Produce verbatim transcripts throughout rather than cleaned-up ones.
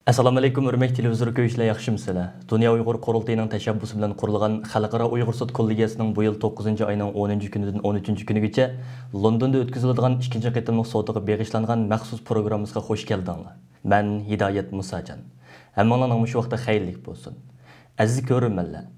ئەسسالامۇئەلەيكۇم، ھۆرمەتلىك تېلېۋىزور كۆرگۈچىلەر، ياخشىمۇسىلەر؟ دۇنيا ئۇيغۇر قۇرۇلتىيىنىڭ تەشەببۇسى بىلەن قۇرۇلغان خەلقئارا ئۇيغۇر سوت كوللېگىيەسىنىڭ بۇ يىل توققۇزىنچى ئاينىڭ ئونىنچى كۈنىدىن ئون ئۈچىنچى كۈنىگىچە لوندوندا ئۆتكۈزۈلىدىغان ئىككىنچى قېتىملىق سوتىغا بېغىشلانغان مەخسۇس پروگراممىسىغا خۇش كەلدىڭلار. مەن ھىدايەت مۇساجان. ھەممىڭلارنىڭ مۇشۇ ۋاقتى خەيرلىك بولسۇن. ئەزىز كۆرۈرمەنلەر،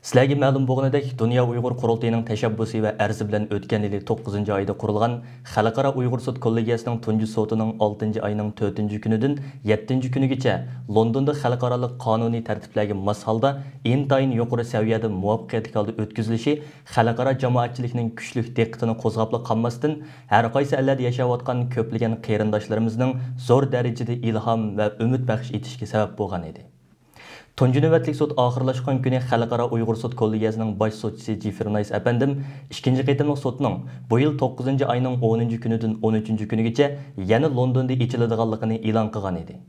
سىلەرگە مەلۇم بولغىنىدەك، دۇنيا ئۇيغۇر قۇرۇلتىيىنىڭ تەشەببۇسى ۋە ئەرزى بىلەن ئۆتكەن يىلى توققۇزىنچى ئايدا قۇرۇلغان خەلقئارا ئۇيغۇر سوت كوللېگىيەسىنىڭ تۇنجى سوتىنىڭ ئالتىنچى ئاينىڭ تۆتىنچى كۈنىدىن يەتتىنچى كۈنىگىچە لوندوندا خەلقئارالىق قانۇنىي تەرتىپلەرگە ماس ھالدا ئىنتايىن يۇقىرى سەۋىيەدە مۇۋەپپەقىيەتلىك ھالدا ئۆتكۈزۈلۈشى خەلقئارا جامائەتچىلىكنىڭ كۈچلۈك دىققىتىنى قوزغاپلا قالماستىن، ھەر قايسى ئەللەردە ياشاۋاتقان كۆپلىگەن قېرىنداشلىرىمىزنىڭ زور دەرىجىدە ئىلھام ۋە ئۈمىد بەخش ئېتىشىگە سەۋەب بولغان ئىدى. تۇنجى نۆۋەتلىك سوت ئاخىرلاشقان كۈنى خەلقئارا ئۇيغۇر سوت كوللېگىيەسىنىڭ باش سوتچىسى جېفرى نايس ئەپەندىم ئىككىنچى قېتىملىق سوتنىڭ بۇ يىل توققۇزىنچى ئاينىڭ ئونىنچى كۈنىدىن ئون ئۈچىنچى كۈنىگىچە يەنە لوندوندا ئېچىلىدىغانلىقىنى ئېلان قىلغان ئىدى.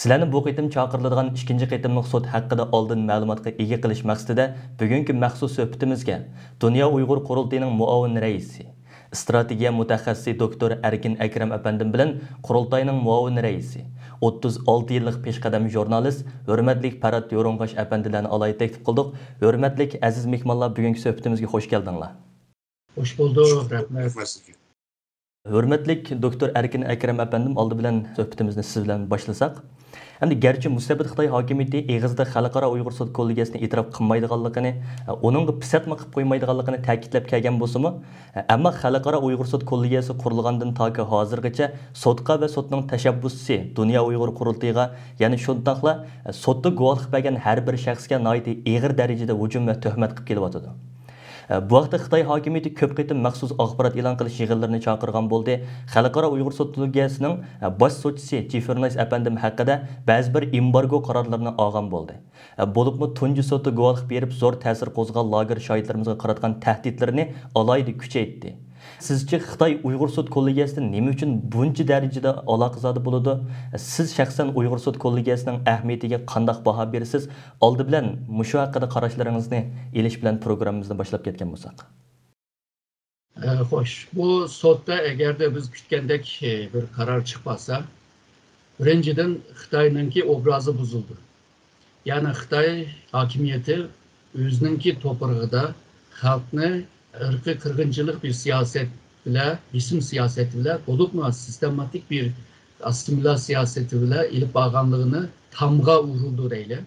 سىلەرنى بۇ قېتىم چاقىرىلىدىغان ئىككىنچى قېتىملىق سوت ھەققىدە ئالدىن مەلۇماتقا ئىگە قىلىش مەقسىتىدە بۈگۈنكى مەخسۇس سۆھبىتىمىزگە دۇنيا ئۇيغۇر قۇرۇلتىيىنىڭ مۇئاۋىن رەئىسى، ئىستراتېگىيە مۇتەخەسسىسى دوكتور ئەركىن ئەكرەم ئەپەندىم بىلەن قۇرۇلتاينىڭ مۇئاۋىن رەئىسى، ئوتتۇز ئالتە يىللىق پېشقەدەم ژۇرنالىست، ھۆرمەتلىك پەرھات يورۇنغاش ئەپەندىلەرنى ئالاھىدە تەكلىپ قىلدۇق. ھۆرمەتلىك ئەزىز مېھمانلار، بۈگۈنكى سۆھبىتىمىزگە خۇش كەلدىڭلار. خوش بولدۇق، رەھمەت. ھۆرمەتلىك دوكتور ئەركىن ئەكرەم ئەپەندىم، ئالدى بىلەن سۆھبىتىمىزنى سىز بىلەن باشلىساق. ئەمدى گەرچە مۇستەبىت خىتاي ھاكىمىيىتى ئېغىزدا خەلقئارا ئۇيغۇر سوت كوللېگىيەسىنى ئېتىراپ قىلمايدىغانلىقىنى، ئۇنىڭغا پىسەتمە قىلىپ قويمايدىغانلىقىنى تەكىتلەپ كەلگەن بولسىمۇ، ئەمما خەلقئارا ئۇيغۇر سوت كوللېگىيەسى قۇرۇلغاندىن تاكى ھازىرغىچە سوتقا ۋە سوتنىڭ تەشەببۇسچىسى دۇنيا ئۇيغۇر قۇرۇلتىيىغا، يەنە شۇنداقلا سوتتا گۇۋاھلىق بەرگەن ھەر بىر شەخسكە ناھايىتى ئېغىر دەرىجىدە ھۇجۇم ۋە تۆھمەت قىلىپ كېلىۋاتىدۇ. بۇ ھەقتە خىتاي ھاكىمىيىتى كۆپ قېتىم مەخسۇس ئاخبارات ئېلان قىلىش يىغىنلىرىنى چاقىرغان بولدى. خەلقئارا ئۇيغۇر سوت كوللېگىيەسىنىڭ باش سوتچىسى جېفرى نايس ئەپەندىم ھەققىدە بەزى بىر ئېمبارگو قارارلىرىنى ئالغان بولدى. بولۇپمۇ تۇنجى سوتتا گۇۋاھلىق بېرىپ زور تەسىر قوزغىغان لاگېر شاھىتلىرىمىزغا قاراتقان تەھدىتلىرىنى ئالاھىدە كۈچەيتتى. سىزچە خىتاي ئۇيغۇر سوت كوللېگىيەسىدىن نېمە ئۈچۈن بۇنچە دەرىجىدە ئالاقىزادە بولىدۇ؟ سىز شەخسەن ئۇيغۇر سوت كوللېگىيەسىنىڭ ئەھمىيىتىگە قانداق باھا بېرىسىز؟ ئالدى بىلەن مۇشۇ ھەققىدە قاراشلىرىڭىزنى ئېلىش بىلەن پروگراممىمىزنى باشلاپ كەتكەن بولساق. ئە، خوش، بۇ سوتتا ئەگەردە بىز كۈتكەندەك، ئە، بىر قارار چىقماسا، بىرىنچىدىن، خىتاينىڭكى ئوبرازى بۇزۇلدى. يەنى خىتاي ھاكىمىيىتى ئۆزىنىڭكى توپرىقىدا خەلقنى ئىرقىي قىرغىنچىلىق بىر سىياسەت بىلەن، بېسىم سىياسىتى بىلەن، بولۇپمۇ سىستېماتىك بىر ئاسسىمىلياتسىيە سىياسىتى بىلەن ئېلىپ بارغانلىقىنى تامغا ئۇرۇلدى دەيلى.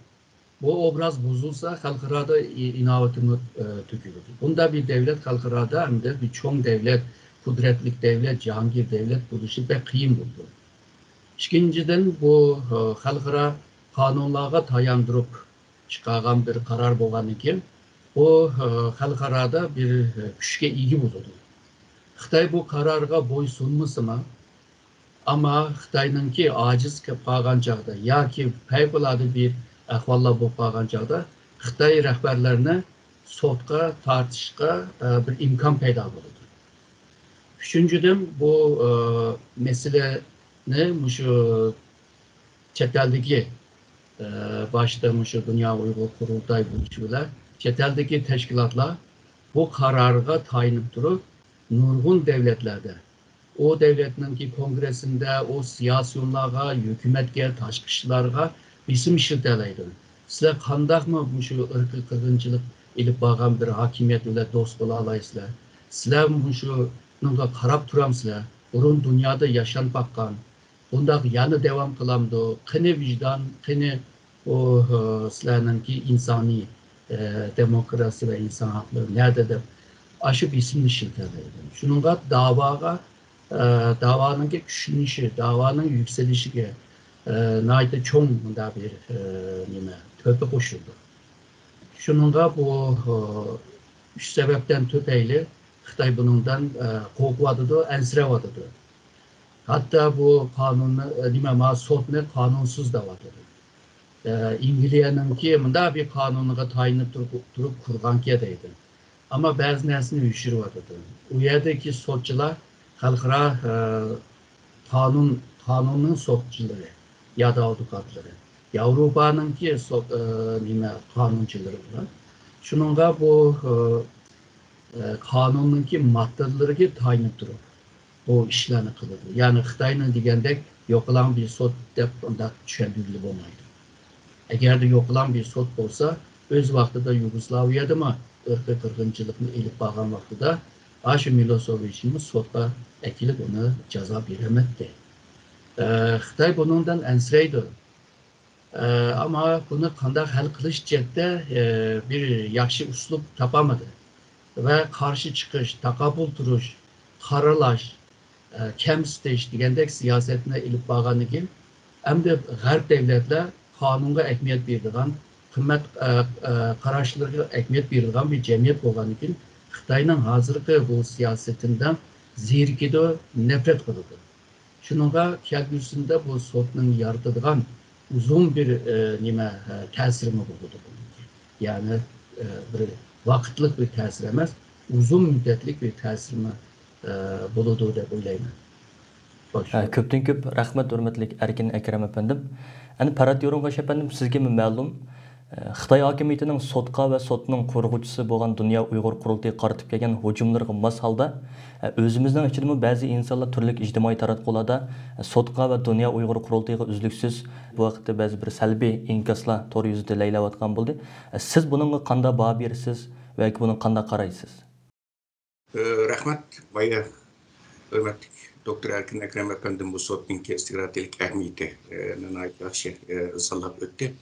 بۇ ئوبراز بۇزۇلسا، خەلقئارادا ئى-، ئىناۋىتىمۇ، ئى، تۆكۈلىدۇ. بۇنداق بىر دەۋلەت خەلقئارادا ئەمدى بىر چوڭ دەۋلەت، قۇدرەتلىك دەۋلەت، جاھانگىر دەۋلەت بولۇشى بەك قىيىن بولىدۇ. ئىككىنچىدىن، بۇ، ئى، خەلقئارا قانۇنلارغا تاياندۇرۇپ چىقارغان بىر قارار بولغاندىن كېيىن، بۇ، ئى، خەلقئارادا بىر، ئى، كۈچكە ئىگە بولىدۇ. خىتاي بۇ قارارغا بويسۇنمىسىمۇ، ئەمما خىتاينىڭكى ئاجىز كېلىپ قالغان چاغدا ياكى پەۋقۇلئاددە بىر ئەھۋاللار بولۇپ قالغان چاغدا خىتاي رەھبەرلىرىنى سوتقا تارتىشقا، ئە، بىر ئىمكان پەيدا بولىدۇ. ئۈچىنچىدىن، بۇ، ئە، مەسىلىنى مۇشۇ چەت ئەلدىكى، ئە، باشتا مۇشۇ دۇنيا ئۇيغۇر قۇرۇلتاي بولۇشى بىلەن چەت ئەلدىكى تەشكىلاتلار بۇ قارارغا تايىنىپ تۇرۇپ، نۇرغۇن دەۋلەتلەردە ئۇ دەۋلەتنىڭكى كونگرېسسىندا ئۇ سىياسىيونلارغا، ھۆكۈمەتكە، تاشقى ئىشلارغا بېسىم ئىشلىتەلەيدۇ. سىلەر قانداقمۇ مۇشۇ ئىرقىي قىرغىنچىلىق ئېلىپ بارغان بىر ھاكىمىيەت بىلەن دوست بولالايسىلەر؟ سىلەر مۇشۇنىڭغا قاراپ تۇرامسىلەر؟ بۇرۇن دۇنيادا ياشانىپ باققان، بۇنداق يەنە داۋام قىلامدۇ؟ قېنى ۋىجدان، قېنى ئۇ، ئە، سىلەرنىڭكى ئىنسانىي، ئە، دېموكراتىيە ۋە ئىنسان ھەقلىرى نەدە دەپ ئاشۇ بېسىمنى ئىشلىتەلەيدۇ. شۇنىڭغا داۋاغا، ئە، داۋانىڭكى كۈچلىنىشى، داۋانىڭ يۈكسىلىشىگە، ئە، ناھايىتى چوڭ مۇنداق بىر، ئە، نېمە، تۆھپە قوشۇلىدۇ. شۇنىڭغا بۇ، ئە، ئۈچ سەۋەبتىن تۈپەيلى خىتاي بۇنىڭدىن، ئە، قورقۇۋاتىدۇ، ئەنسىرەۋاتىدۇ. ھەتتا بۇ قانۇننى، نېمە، ما سوتنى قانۇنسىز دەۋاتىدۇ. ئە، ئەنگلىيەنىڭكى مۇنداق بىر قانۇنىغا تايىنىپ تۇرۇپ، تۇرۇپ قۇرغانكەن دەيدۇ. ئەمما بەزى نەرسىنى يوشۇرۇۋاتىدۇ. ئۇ يەردىكى سوتچىلار خەلقئارا، ئە، قانۇن، قانۇننىڭ سوتچىلىرى يا ئادۋوكاتلىرى. ياۋروپانىڭكى سوت، ئە، نېمە، قانۇنچىلىرى بۇلار. شۇنىڭغا بۇ، ئە، ئە، قانۇننىڭكى ماددىلىرىگە تايىنىپ تۇرۇپ بۇ ئىشلارنى قىلىدۇ. يەنى خىتاينىڭ دېگەندەك يوقىلاڭ بىر سوت دەپ ئۇنداق چۈشەندۈرگىلى بولمايدۇ. ئەگەردە يوقىلاڭ بىر سوت بولسا، ئۆز ۋاقتىدا يۇگوسلاۋىيەدىمۇ ئىرقىي قىرغىنچىلىقنى ئېلىپ بارغان ۋاقتىدا ئاشۇ مىلوسېۋىچنىمۇ سوتقا ئەكېلىپ ئۇنى جازا بېرەلمەيتتى. ئە، خىتاي بۇنىڭدىن ئەنسىرەيدۇ. ئە، ئەمما بۇنى قانداق ھەل قىلىش جەھەتتە، ئە، بىر ياخشى ئۇسلۇب تاپالمىدى. ۋە قارشى چىقىش، تاقابىل تۇرۇش، قارىلاش، ئە، كەمسىتىش دېگەندەك سىياسەتنى ئېلىپ بارغاندىن كېيىن، ئەمدى غەرب دەۋلەتلەر قانۇنغا ئەھمىيەت بېرىدىغان، قىممەت، ئە، ئە، قاراشلىرىغا ئەھمىيەت بېرىدىغان بىر جەمئىيەت بولغاندىن كېيىن، خىتاينىڭ ھازىرقى بۇ سىياسىتىدىن زېرىكىدۇ، نەپرەت قىلىدۇ. شۇنىڭغا كەلگۈسىدە بۇ سوتنىڭ يارىتىدىغان ئۇزۇن بىر، ئە، نېمە، ئە، تەسىرىمۇ بولىدۇ. يەنى، ئە، بىر ۋاقىتلىق بىر تەسىر ئەمەس، ئۇزۇن مۇددەتلىك بىر تەسىرىمۇ، ئە، بولىدۇ دەپ ئويلايمەن. خوش. ھە، كۆپتىن كۆپ رەھمەت، ھۆرمەتلىك ئەركىن ئەكرەم ئەپەندىم. ئەنە پەرھات يورۇنغاش ئەپەندىم، سىزگىمۇ مەلۇم، خىتاي ھاكىمىيىتىنىڭ سوتقا ۋە سوتنىڭ قۇرغۇچىسى بولغان دۇنيا ئۇيغۇر قۇرۇلتىيىغا قارىتىپ كەلگەن ھۇجۇملىرىغا ماس ھالدا، ئۆزىمىزنىڭ ئىچىدىمۇ بەزى ئىنسانلار تۈرلۈك ئىجتىمائىي تاراتقۇلاردا سوتقا ۋە دۇنيا ئۇيغۇر قۇرۇلتىيىغا ئۈزلۈكسىز بۇ ھەقتە بەزى بىر سەلبىي ئىنكاسلار تور يۈزىدە لەيلەۋاتقان بولدى. سىز بۇنىڭغا قانداق باھا بېرىسىز ۋە بۇنىڭغا قانداق قارايسىز؟ ئى، رەھمەت، بايا ھۆرمەتلىك دوكتور ئەركىن ئەكرەم ئەپەندىم بۇ سوتنىڭكى ئىستراتېگىيەلىك ئەھمىيىتى، ئى، نى ناھايىتى ياخشى، ئى، ئىزاھلاپ ئۆتتى.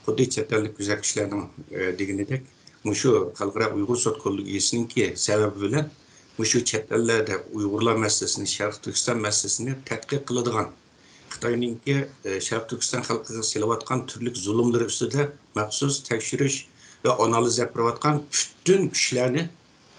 خۇددى چەت ئەللىك كۆزەتكۈچىلەرنىڭ، ئى، دېگىنىدەك، مۇشۇ خەلقئارا ئۇيغۇر سوت كوللېگىيىسىنىڭكى سەۋەبى بىلەن مۇشۇ چەت ئەللەردە ئۇيغۇرلار مەسىلىسىنى، شەرقىي تۈركىستان مەسىلىسىنى تەتقىق قىلىدىغان، خىتاينىڭكى، ئى، شەرقىي تۈركىستان خەلقىگە سېلىۋاتقان تۈرلۈك زۇلۇملىرى ئۈستىدە مەخسۇس تەكشۈرۈش ۋە ئانالىز ئېلىپ بېرىۋاتقان پۈتۈن كۈچلەرنى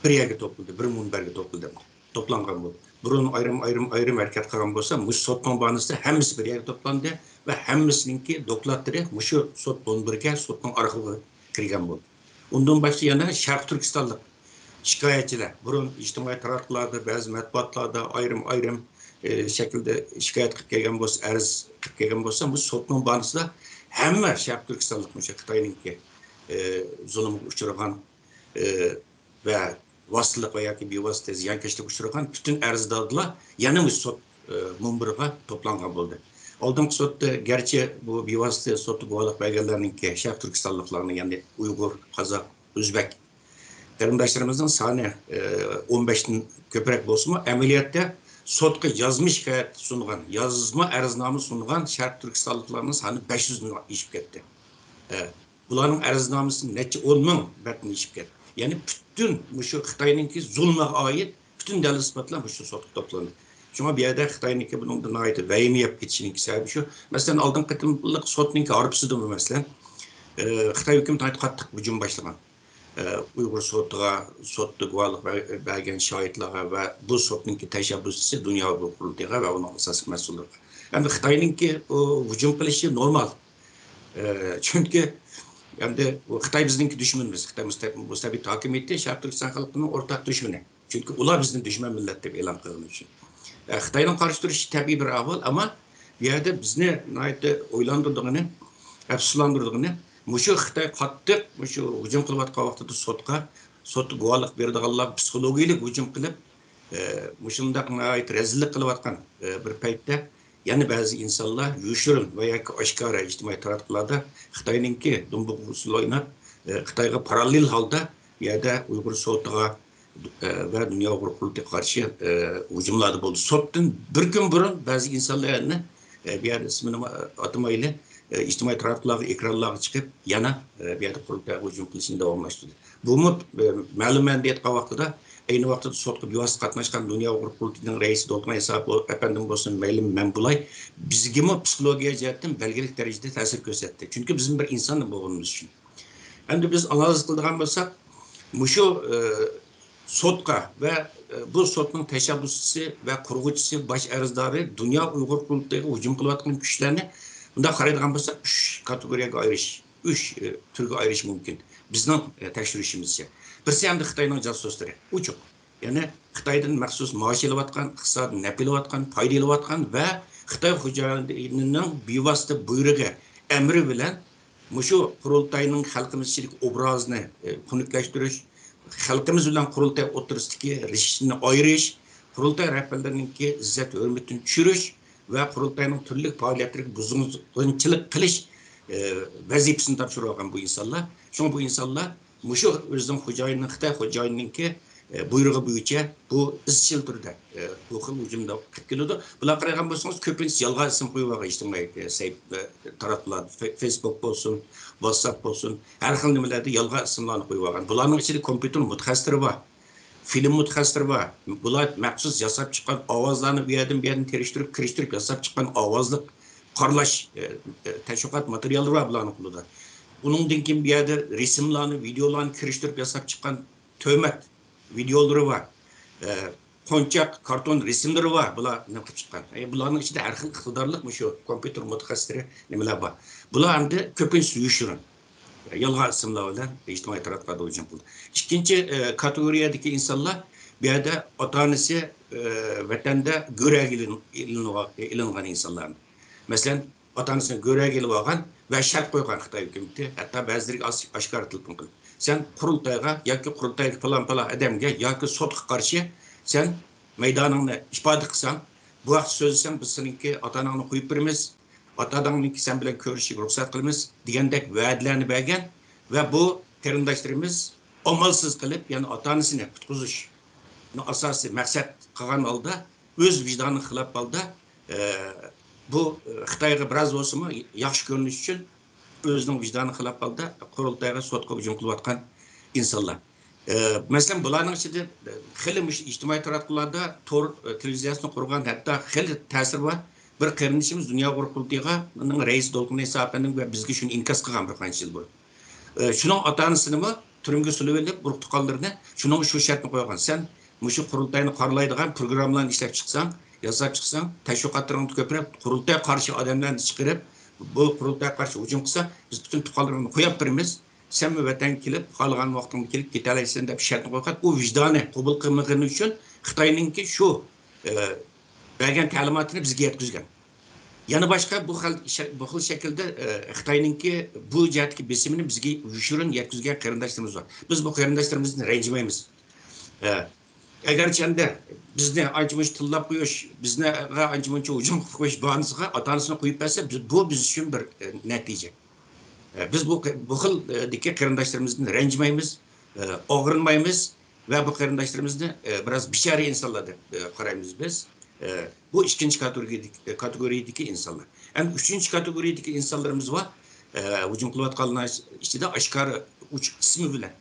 بىر يەرگە توپلىدى، بىر مۇنبەرگە توپلىدى، توپلانغان بولدى. بۇرۇن ئايرىم-ئايرىم، ئايرىم ھەرىكەت قىلغان بولسا، مۇشۇ سوتنىڭ باھانىسىدا ھەممىسى بىر يەرگە توپلاندى ۋە ھەممىسىنىڭكى دوكلاتلىرى مۇشۇ سوت مۇنبىرىگە، سوتنىڭ ئارخىپىغا كىرگەن بولدى. ئۇندىن باشقا يەنە شەرقىي تۈركىستانلىق شىكايەتچىلەر، بۇرۇن ئىجتىمائىي تاراتقۇلاردا، بەزى مەتبۇئاتلاردا ئايرىم-ئايرىم، ئى، شەكىلدە شىكايەت قىلىپ كەلگەن بولسا، ئەرز قىلىپ كەلگەن بولسا، مۇشۇ سوتنىڭ باھانىسىدا ھەممە شەرقىي تۈركىستانلىق مۇشۇ خىتاينىڭكى، ئى، زۇلۇمغا ئۇچرىغان، ئى، ۋە ۋاسىتىلىق ۋە ياكى بىۋاسىتە زىيانكەشلىككە ئۇچرىغان پۈتۈن ئەرزدارلار يەنە مۇشۇ سوت، ئى، مۇنبىرىغا توپلانغان بولدى. ئالدىنقى سوتتا گەرچە بۇ بىۋاسىتە سوتتا گۇۋاھلىق بەرگەنلەرنىڭكى شەرقىي تۈركىستانلىقلارنىڭ، يەنى ئۇيغۇر، قازاق، ئۆزبەك قېرىنداشلىرىمىزنىڭ سانى، ئى، ئون بەشتىن كۆپرەك بولسىمۇ، ئەمەلىيەتتە سوتقا يازما شىكايەت سۇنغان، يازما ئەرزنامە سۇنغان شەرقىي تۈركىستانلىقلارنىڭ سانى بەش يۈزدىن ئېشىپ كەتتى. ئى، بۇلارنىڭ ئەرزنامىسى نەچچە ئون مىڭ بەتتىن ئېشىپ كەتتى. يەنى پۈتۈن مۇشۇ خىتاينىڭكى زۇلمىغا ئائىت پۈتۈن دەلىل-ئىسپاتلار مۇشۇ سوتقا توپلاندى. شۇڭا بۇ يەردە خىتاينىڭكى بۇنىڭدا ناھايىتى ۋەھىمە يەپ كېتىشىنىڭكى سەۋەبى شۇ. مەسىلەن، ئالدىنقى قېتىملىق سوتنىڭكى ھارپىسىدىمۇ، مەسىلەن، ئى، خىتاي ھۆكۈمىتى ناھايىتى قاتتىق ھۇجۇم باشلىغان. ئى، ئۇيغۇر سوتىغا، سوتتا گۇۋاھلىق بەر-، بەرگەن شاھىتلارغا ۋە بۇ سوتنىڭكى تەشەببۇسچىسى دۇنيا ئۇيغۇر قۇرۇلتىيىغا ۋە ئۇنىڭ ئاساسلىق مەسئۇللىرىغا. ئەمدى خىتاينىڭكى ئۇ ھۇجۇم قىلىشى نورمال. ئى، چۈنكى ئەمدى ئۇ خىتاي بىزنىڭكى دۈشمىنىمىز. خىتاي مۇستەبىت، مۇستەبىت ھاكىمىيىتى شەرقىي تۈركىستان خەلقىنىڭ ئورتاق دۈشمىنى. چۈنكى ئۇلار بىزنى دۈشمەن مىللەت دەپ ئېلان قىلغىنى ئۈچۈن. ئە، خىتاينىڭ قارشى تۇرۇشى تەبىئىي بىر ئەھۋال، ئەمما بۇ يەردە بىزنى ناھايىتى ئويلاندۇرىدىغىنى، ئەپسۇسلاندۇرىدىغىنى، مۇشۇ خىتاي قاتتىق مۇشۇ ھۇجۇم قىلىۋاتقان ۋاقتىدا سوتقا، سوتتا گۇۋاھلىق بېرىدىغانلارغا پسىخولوگىيەلىك ھۇجۇم قىلىپ، ئە، مۇشۇنداق ناھايىتى رەزىللىك قىلىۋاتقان، ئە، بىر پەيتتە يەنە بەزى ئىنسانلار يوشۇرۇن ۋە ياكى ئاشكارا ئىجتىمائىي تاراتقۇلاردا خىتاينىڭكى دۇمبىقى ئۇسسۇلى ئويناپ، ئە، خىتايغا پاراللېل ھالدا بۇ يەردە ئۇيغۇر سوتىغا، ئە، ۋە دۇنيا ئۇيغۇر قۇرۇلتىيىغا قارشى، ئە، ھۇجۇملاردا بولدى. سوتتىن بىر كۈن بۇرۇن بەزى ئىنسانلار يەنە، ئە، بۇ يەردە ئىسمىنى ئاتىمايلى، ئە، ئىجتىمائىي تاراتقۇلارغا، ئېكرانلارغا چىقىپ، يەنە، ئە، بۇ يەردە قۇرۇلتايغا ھۇجۇم قىلىشنى داۋاملاشتۇردى. بۇمۇ، ئە، مەلۇم مەنىدە ئېيتقان ۋاقتىدا، ئەينى ۋاقىتتا سوتقا بىۋاسىتە قاتناشقان دۇنيا ئۇيغۇر قۇرۇلتىيىنىڭ رەئىسى دولقۇن ئەيسا ئەپەندىم بولسۇن، مەيلى مەن بولاي، بىزگىمۇ پسىخولوگىيە جەھەتتىن بەلگىلىك دەرىجىدە تەسىر كۆرسەتتى. چۈنكى بىزمۇ بىر ئىنسان بولغىنىمىز ئۈچۈن. ئەمدى بىز ئانالىز قىلىدىغان بولساق، مۇشۇ، ئى، سوتقا ۋە، ئى، بۇ سوتنىڭ تەشەببۇسچىسى ۋە قۇرغۇچىسى، باش ئەرزدارى دۇنيا ئۇيغۇر قۇرۇلتىيىغا ھۇجۇم قىلىۋاتقان كۈچلەرنى بۇنداق قارايدىغان بولساق، ئۈچ كاتېگورىيەگە ئايرىش، ئۈچ، ئى، تۈرگە ئايرىش مۇمكىن. بىزنىڭ، ئى، تەكشۈرۈشىمىزچە. بىرسى ئەمدى خىتاينىڭ جاسۇسلىرى، ئوچۇق. يەنى خىتايدىن مەخسۇس مائاش ئېلىۋاتقان، ئىقتىسادىي نەپ ئېلىۋاتقان، پايدا ئېلىۋاتقان ۋە خىتاي خوجايىنىنىڭ بىۋاسىتە بۇيرۇقى، ئەمرى بىلەن مۇشۇ قۇرۇلتاينىڭ خەلقىمىز ئىچىدىكى ئوبرازىنى، ئى، خۇنۈكلەشتۈرۈش، خەلقىمىز بىلەن قۇرۇلتاي ئوتتۇرىسىدىكى رىشتىنى ئايرىش، قۇرۇلتاي رەھبەرلىرىنىڭكى ئىززەت ھۆرمىتىنى چۈشۈرۈش، ۋە قۇرۇلتاينىڭ تۈرلۈك پائالىيەتلىرىگە بۇزغۇنچىلىق قىلىش، ئە، ۋەزىپىسىنى تاپشۇرۇۋالغان بۇ ئىنسانلار. شۇڭا بۇ ئىنسانلار مۇشۇ ئۆزىنىڭ خوجايىنىنىڭ، خىتاي خوجايىنىنىڭكى، ئە، بۇيرۇقى بويىچە بۇ ئىزچىل تۈردە، ئە، بۇ خىل ھۇجۇمدا قىلىپ كېلىدۇ. بۇلارغا قارايدىغان بولسىڭىز، كۆپىنچىسى يالغان ئىسىم قويۇۋالغان ئىجتىمائىي، ئە، سەھىپە، ئە، تاراتقۇلار، فې-، فېيسبۇك بولسۇن، ۋاتساپ بولسۇن، ھەر خىل نېمىلەردە يالغان ئىسىملارنى قويۇۋالغان. بۇلارنىڭ ئىچىدە كومپيۇتېر مۇتەخەسسىسلىرى بار. فىلىم مۇتەخەسسىسلىرى بار. بۇلار مەخسۇس ياساپ چىققان ئاۋازلارنى ئۇ يەردىن، بۇ يەردىن تىرىشتۇرۇپ، كىرىشتۈرۈپ ياساپ چىققان ئاۋازلىق قارىلاش، ئە، ئە، تەشۋىقات ماتېرىياللىرى بار بۇلارنىڭ قولىدا. ئۇنىڭدىن كېيىن بۇ يەردە رەسىملارنى، ۋىدېئولارنى كىرىشتۈرۈپ ياساپ چىققان تۆھمەت ۋىدېئولىرى بار. ئە، قونچاق، كارتون رەسىملىرى بار. بۇلار نېمە قىلىپ چىققان؟ ئە، بۇلارنىڭ ئىچىدە ھەر خىل ئىقتىدارلىق مۇشۇ كومپيۇتېر مۇتەخەسسىسلىرى نېمىلەر بار. بۇلار ئەمدى كۆپىنچىسى يوشۇرۇن. يالغان ئىسىملار بىلەن ئىجتىمائىي تاراتقۇلاردا ھۇجۇم قىلدى. ئىككىنچى، ئە، كاتېگورىيەدىكى ئىنسانلار، بۇ يەردە ئاتا-ئانىسى، ئە، ۋەتەندە گۆرەگە ئېلىن-، ئېلىنغان، ئېلىنغان ئىنسانلار. مەسىلەن، ئاتا-ئانىسىنى گۆرەگە ئېلىۋالغان ۋە شەرت قويغان خىتاي ھۆكۈمىتى، ھەتتا بەزىلىرىگە ئاس-، ئاشكارا تېلېفون قىلىپ، سەن قۇرۇلتايغا ياكى قۇرۇلتايدىكى پالان-پالان ئادەمگە ياكى سوتقا قارشى سەن مەيدانىڭنى ئىپادە قىلساڭ، بۇ ھەقتە سۆزلىسەڭ، بىز سېنىڭكى ئاتا-ئاناڭنى قويۇپ بېرىمىز، ئاتا-ئاناڭنىڭكى سەن بىلەن كۆرۈشۈشىگە رۇخسەت قىلىمىز دېگەندەك ۋەدىلەرنى بەرگەن ۋە بۇ قېرىنداشلىرىمىز ئامالسىز قېلىپ، يەنى ئاتا-ئانىسىنى قۇتقۇزۇشنى ئاساسىي مەقسەت قىلغان ھالدا، ئۆز ۋىجدانىغا خىلاپ ھالدا، ئە، بۇ، ئە، خىتايغا بىراز بولسىمۇ ياخشى كۆرۈنۈش ئۈچۈن ئۆزىنىڭ ۋىجدانىغا خىلاپ ھالدا قۇرۇلتايغا، سوتقا ھۇجۇم قىلىۋاتقان ئىنسانلار. ئە، مەسىلەن، بۇلارنىڭ ئىچىدە، ئە، خېلى مۇشۇ ئىجتىمائىي تاراتقۇلاردا تور، ئە، تېلېۋىزىيەسىنى قۇرغان، ھەتتا خېلى تەسىرى بار بىر قېرىندىشىمىز دۇنيا ئۇيغۇر قۇرۇلتىيىغا، ئۇنىڭ رەئىسى دولقۇن ئەيسا ئەپەندىم ۋە بىزگە شۇنى ئىنكاس قىلغان بىر قانچە يىل بۇرۇن. ئە، شۇنىڭ ئاتا-ئانىسىنىمۇ تۈرمىگە سولىۋېلىپ، ئۇرۇق-تۇغقانلىرىنى شۇنىڭغا شۇ شەرتنى قويغان. سەن مۇشۇ قۇرۇلتاينى قارىلايدىغان پروگراممىلارنى ئىشلەپ چىقساڭ، ياساپ چىقساڭ، تەشۋىقاتلىرىڭنى كۆپرەك، قۇرۇلتايغا قارشى ئادەملەرنى چىقىرىپ، بۇ قۇرۇلتايغا قارشى ھۇجۇم قىلسا، بىز پۈتۈن تۇغقانلىرىڭنى قويۇپ بېرىمىز. سەنمۇ ۋەتەنگە كېلىپ، خالىغان ۋاقتىڭدا كېلىپ كېتەلەيسەن دەپ شەرتنى قويغان. ئۇ ۋىجدانى قوبۇل قىلمىغىنى ئۈچۈن خىتاينىڭكى شۇ، ئە، بەرگەن تەلىماتىنى بىزگە يەتكۈزگەن. يەنە باشقا بۇ خىل شە-، بۇ خىل شەكىلدە، ئە، خىتاينىڭكى بۇ جەھەتتىكى بېسىمىنى بىزگە يوشۇرۇن يەتكۈزگەن قېرىنداشلىرىمىز بار. بىز بۇ قېرىنداشلىرىمىزدىن رەنجىمەيمىز. ئە، ئەگەرچە ئەمدى بىزنى ئانچە-مۇنچە تىللاپ قويۇش، بىزنىڭغا ئانچە-مۇنچە ھۇجۇم قىلىپ قويۇش باھانىسىغا ئاتا-ئانىسىنى قويۇپ بەرسە، بىز، بۇ بىز ئۈچۈن بىر، ئە، نەتىجە. ئە، بىز بۇ، بۇ خىلدىكى قېرىنداشلىرىمىزدىن رەنجىمەيمىز، ئە، ئاغرىنمايمىز ۋە بۇ قېرىنداشلىرىمىزنى، ئە، بىراز بىچارە ئىنسانلار دەپ، ئە، قارايمىز بىز. ئە، بۇ ئىككىنچى كاتېگورىيەدىكى، كاتېگورىيەدىكى ئىنسانلار. ئەمدى ئۈچىنچى كاتېگورىيەدىكى ئىنسانلىرىمىز بار. ئە، ھۇجۇم قىلىۋاتقانلار ئىچىدە ئاشكارا ئوچۇق ئىسمى بىلەن،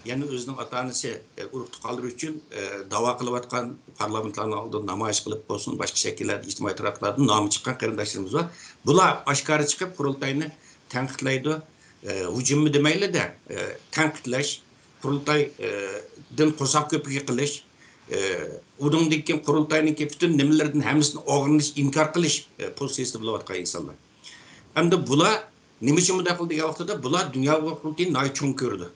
يەنى ئۆزىنىڭ ئاتا-ئانىسى، ئە، ئۇرۇق-تۇغقانلىرى ئۈچۈن، ئە، داۋا قىلىۋاتقان، پارلامېنتلارنىڭ ئالدىدا نامايىش قىلىپ بولسۇن، باشقا شەكىللەردە ئىجتىمائىي تاراتقۇلاردا نامى چىققان قېرىنداشلىرىمىز بار. بۇلار ئاشكارا چىقىپ قۇرۇلتاينى تەنقىدلەيدۇ. ئە، ھۇجۇممۇ دېمەيلى-دە، ئە، تەنقىدلەش، قۇرۇلتاي، ئە، دىن قورساق كۆپۈكى قىلىش، ئە، ئۇنىڭدىن كېيىن قۇرۇلتاينىڭكى پۈتۈن نېمىلىرىدىن ھەممىسىنى ئاغرىنىش، ئىنكار قىلىش، ئە، پوزىتسىيىسىدە بولۇۋاتقان ئىنسانلار. ئەمدى بۇلار نېمە ئۈچۈن بۇنداق قىلدى دېگەن ۋاقتىدا، بۇلار دۇنيا ئۇيغۇر قۇرۇلتىيىنى ناھايىتى چوڭ كۆرىدۇ.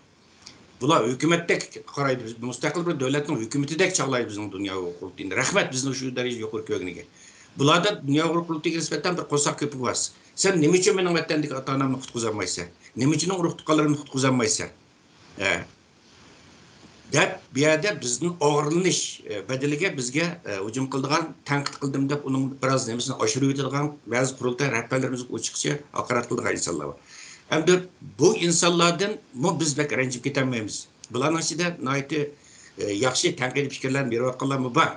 بۇلار ھۆكۈمەتتەك قارايدۇ، بىز مۇستەقىل بىر دۆلەتنىڭ ھۆكۈمىتىدەك چاغلايدۇ بىزنىڭ دۇنيا ئۇيغۇر قۇرۇلتىيىنى. رەھمەت، بىزنى شۇ دەرىجىدە يۇقىرى كۆرگىنىگە. بۇلاردا دۇنيا ئۇيغۇر قۇرۇلتىيىغا نىسبەتەن بىر قورساق كۆپۈكى بار. سەن نېمە ئۈچۈن مېنىڭ ۋەتەندىكى ئاتا-ئانامنى قۇتقۇزالمايسەن؟ نېمە ئۈچۈن ئۇرۇق-تۇغقانلىرىمنى قۇتقۇزالمايسەن؟ ھە. دەپ، بۇ يەردە بىزدىن ئاغرىنىش، ئە، بەدىلىگە بىزگە، ئە، ھۇجۇم قىلىدىغان، تەنقىد قىلدىم دەپ ئۇنىڭ بىراز نېمىسىنى ئاشۇرۇۋېتىدىغان بەزى قۇرۇلتاي رەھبەرلىرىمىزگە ئوچۇقچە ھاقارەت قىلىدىغان ئىنسانلار بار. ئەمدى بۇ ئىنسانلاردىنمۇ بىز بەك رەنجىپ كېتەلمەيمىز. بۇلارنىڭ ئىچىدە ناھايىتى، ئە، ياخشى تەنقىدىي پىكىرلەرنى بېرىۋاتقانلارمۇ بار.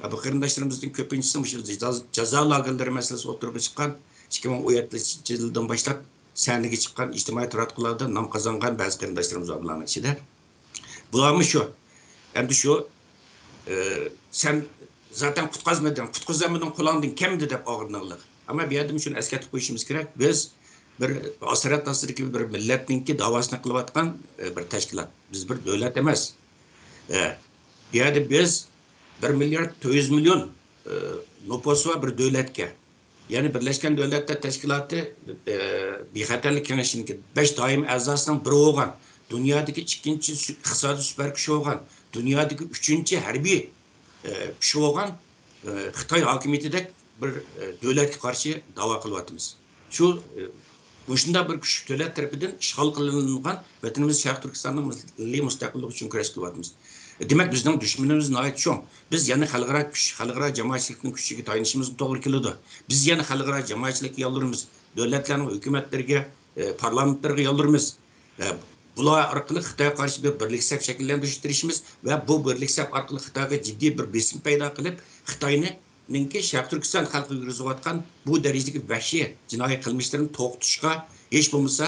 بۇ قېرىنداشلىرىمىزنىڭ كۆپىنچىسى مۇشۇ جازا، جازا لاگېرلىرى مەسىلىسى ئوتتۇرىغا چىققان ئىككى مىڭ ئون يەتتىنچى يىلدىن باشلاپ سەھنىگە چىققان، ئىجتىمائىي تاراتقۇلاردا نام قازانغان بەزى قېرىنداشلىرىمىز بار بۇلارنىڭ ئىچىدە. بۇلارمۇ شۇ. ئەمدى شۇ، ئى، سەن زاتەن قۇتقازمىدىڭ، قۇتقۇزالمىدىڭ، قولۇڭدىن كەلمىدى دەپ ئاغرىنىڭلار. ئەمما بۇ يەردە شۇنى ئەسكەرتىپ قويۇشىمىز كېرەك، بىز بىر ئاسارەت ئاستىدىكى بىر مىللەتنىڭكى داۋاسىنى قىلىۋاتقان، ئى، بىر تەشكىلات. بىز بىر دۆلەت ئەمەس. ئى، بۇ يەردە بىز بىر مىليارد تۆت يۈز مىليون، ئى، نوپۇسى بار بىر دۆلەتكە، يەنى بىرلەشكەن دۆلەتلەر تەشكىلاتى، ئى، بىخەتەرلىك كېڭىشىنىڭكى بەش دائىمىي ئەزاسىنىڭ بىرى بولغان، دۇنيادىكى ئىككىنچى سۈ-، ئىقتىسادىي سۈپەر كۈچى بولغان، دۇنيادىكى ئۈچىنچى ھەربىي، ئى، كۈچى بولغان، ئى، خىتاي ھاكىمىيىتىدەك بىر، ئى، دۆلەتكە قارشى داۋا قىلىۋاتىمىز. شۇ، ئى، مۇشۇنداق بىر كۈچلۈك دۆلەت تەرىپىدىن ئىشغال قىلىنغان ۋەتىنىمىز شەرقىي تۈركىستاننىڭ مىللىي مۇستەقىللىقى ئۈچۈن كۈرەش قىلىۋاتىمىز. دېمەك، بىزنىڭ دۈشمىنىمىز ناھايىتى چوڭ. بىز يەنە خەلقئارا كۈچ، خەلقئارا جامائەتچىلىكنىڭ كۈچىگە تايىنىشىمىزغا توغرا كېلىدۇ. بىز يەنە خەلقئارا جامائەتچىلىككە يالۋۇرىمىز. دۆلەتلەرنىڭ ھۆكۈمەتلىرىگە، ئە، پارلامېنتلىرىغا يالۋۇرىمىز. ئە، بۇلار ئارقىلىق خىتايغا قارشى بىر بىرلىك سەپ شەكىللەندۈرۈشكە تىرىشىمىز ۋە بۇ بىرلىك سەپ ئارقىلىق خىتايغا جىددىي بىر بېسىم پەيدا قىلىپ، خىتاينىڭكى شەرقىي تۈركىستان خەلقىگە يۈرگۈزۈۋاتقان بۇ دەرىجىدىكى ۋەھشىي جىنايى قىلمىشلىرىنى توختىتىشقا، ھېچ بولمىسا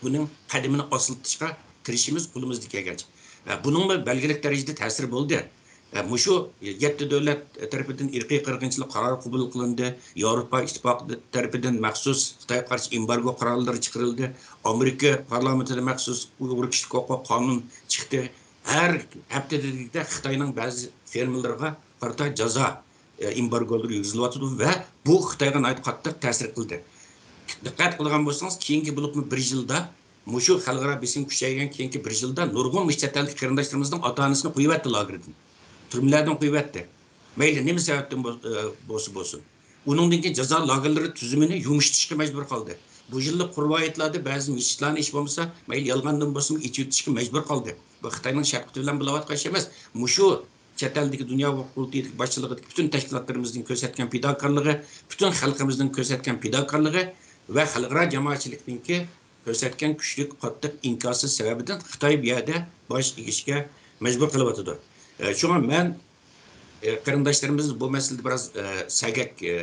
بۇنىڭ قەدىمىنى ئاستىلىتىشقا تىرىشىمىز قولىمىزدىن كەلگەنچە. ئە، بۇنىڭمۇ بەلگىلىك دەرىجىدە تەسىرى بولدى. ئە، مۇشۇ يەتتە دۆلەت تەرىپىدىن ئىرقىي قىرغىنچىلىق قارارى قوبۇل قىلىندى. ياۋروپا ئىتتىپاقى تەرىپىدىن مەخسۇس خىتايغا قارشى ئېمبارگو قارارلىرى چىقىرىلدى. ئامېرىكا پارلامېنتىدا مەخسۇس ئۇيغۇر كىشىلىك ھوقۇق قانۇن چىقتى. ھەر ھەپتە دېگۈدەك خىتاينىڭ بەزى فىرمىلىرىغا قارىتا جازا، ئە، ئېمبارگولىرى يۈرگۈزۈلۈۋاتىدۇ ۋە بۇ خىتايغا ناھايىتى قاتتىق تەسىر قىلدى. دىققەت قىلغان بولسىڭىز، كېيىنكى بولۇپمۇ بىر يىلدا، مۇشۇ خەلقئارا بېسىم كۈچەيگەن كېيىنكى بىر يىلدا نۇرغۇن مۇشۇ چەت ئەلدىكى قېرىنداشلىرىمىزنىڭ ئاتا-ئانىسىنى قويۇۋەتتى لاگېردىن. تۈرمىلەردىن قويۇۋەتتى. مەيلى نېمە سەۋەبتىن بول-، ئە، بولسا بولسۇن. ئۇنىڭدىن كېيىن جازا لاگېرلىرى تۈزۈمىنى يۇمشىتىشقا مەجبۇر قىلدى. بۇ يىللىق قۇر ۋايىتلاردا بەزى مىچىتلارنى ھېچ بولمىسا، مەيلى يالغاندىن بولسىمۇ ئېچىۋېتىشكە مەجبۇر قىلدى. بۇ خىتاينىڭ شەپقىتى بىلەن بولۇۋاتقان ئىش ئەمەس. مۇشۇ چەت ئەلدىكى دۇنيا ھوقۇق قۇرۇلتىيىدىكى باشچىلىقىدىكى پۈتۈن تەشكىلاتلىرىمىزنىڭ كۆرسەتكەن پىداكارلىقى، پۈتۈن خەلقىمىزنىڭ كۆرسەتكەن پىداكارلىقى ۋە خەلقئارا جامائەتچىلىكنىڭكى كۆرسەتكەن كۈچلۈك، قاتتىق ئىنكاسى سەۋەبىدىن خىتاي بۇ يەردە باش ئېگىشكە مەجبۇر قىلىۋاتىدۇ. ئە، شۇڭا مەن، ئە، قېرىنداشلىرىمىزنى بۇ مەسىلىدە بىراز، ئە، سەگەك، ئە،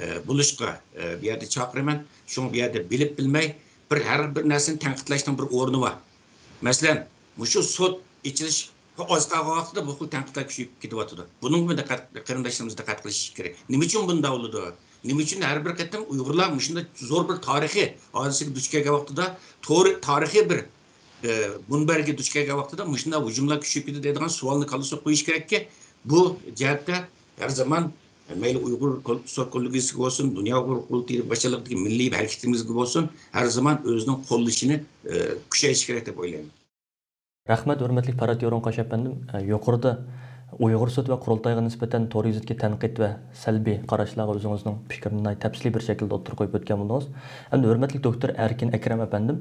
ئە، بولۇشقا، ئە، بۇ يەردە چاقىرىمەن. شۇڭا بۇ يەردە بىلىپ بىلمەي بىر، ھەر بىر نەرسىنى تەنقىدلەشنىڭ بىر ئورنى بار. مەسىلەن، مۇشۇ سوت ئېچىلىش ئاز قالغان ۋاقتىدا بۇ خىل تەنقىدلەر كۈچىيىپ كېتىۋاتىدۇ. بۇنىڭغىمۇ دىققەت، قېرىنداشلىرىمىز دىققەت قىلىشى كېرەك. نېمە ئۈچۈن بۇنداق بولىدۇ؟ نېمە ئۈچۈن ھەر بىر قېتىم ئۇيغۇرلار مۇشۇنداق زور بىر تارىخىي ھادىسىگە دۇچ كەلگەن ۋاقتىدا، تور-، تارىخىي بىر، ئە، مۇنبەرگە دۇچ كەلگەن ۋاقتىدا مۇشۇنداق ھۇجۇملار كۈچىيىپ كېتىدۇ دەيدىغان سوئالنى كاللىسىغا قويۇش كېرەككى، بۇ جەھەتتە ھەر زامان، مەيلى ئۇيغۇر كول-، سوت كوللېگىيىسىگە بولسۇن، دۇنيا ئۇيغۇر قۇرۇلتىيى باشچىلىقىدىكى مىللىي ھەرىكىتىمىزگە بولسۇن، ھەر زامان ئۆزىنىڭ قوللىشىنى، ئە، كۈچەيتىشى كېرەك دەپ ئويلايمەن. رەھمەت، ھۆرمەتلىك پارات يورۇنقاش ئەپەندىم. ئە، يۇقىرىدا ئۇيغۇر سوت ۋە قۇرۇلتايغا نىسبەتەن تور يۈزىدىكى تەنقىد ۋە سەلبىي قاراشلارغا ئۆزىڭىزنىڭ پىكرىنى ناھايىتى تەپسىلىي بىر شەكىلدە ئوتتۇرىغا قويۇپ ئۆتكەن بولدىڭىز. ئەمدى ھۆرمەتلىك دوكتور ئەركىن ئەكرەم ئەپەندىم،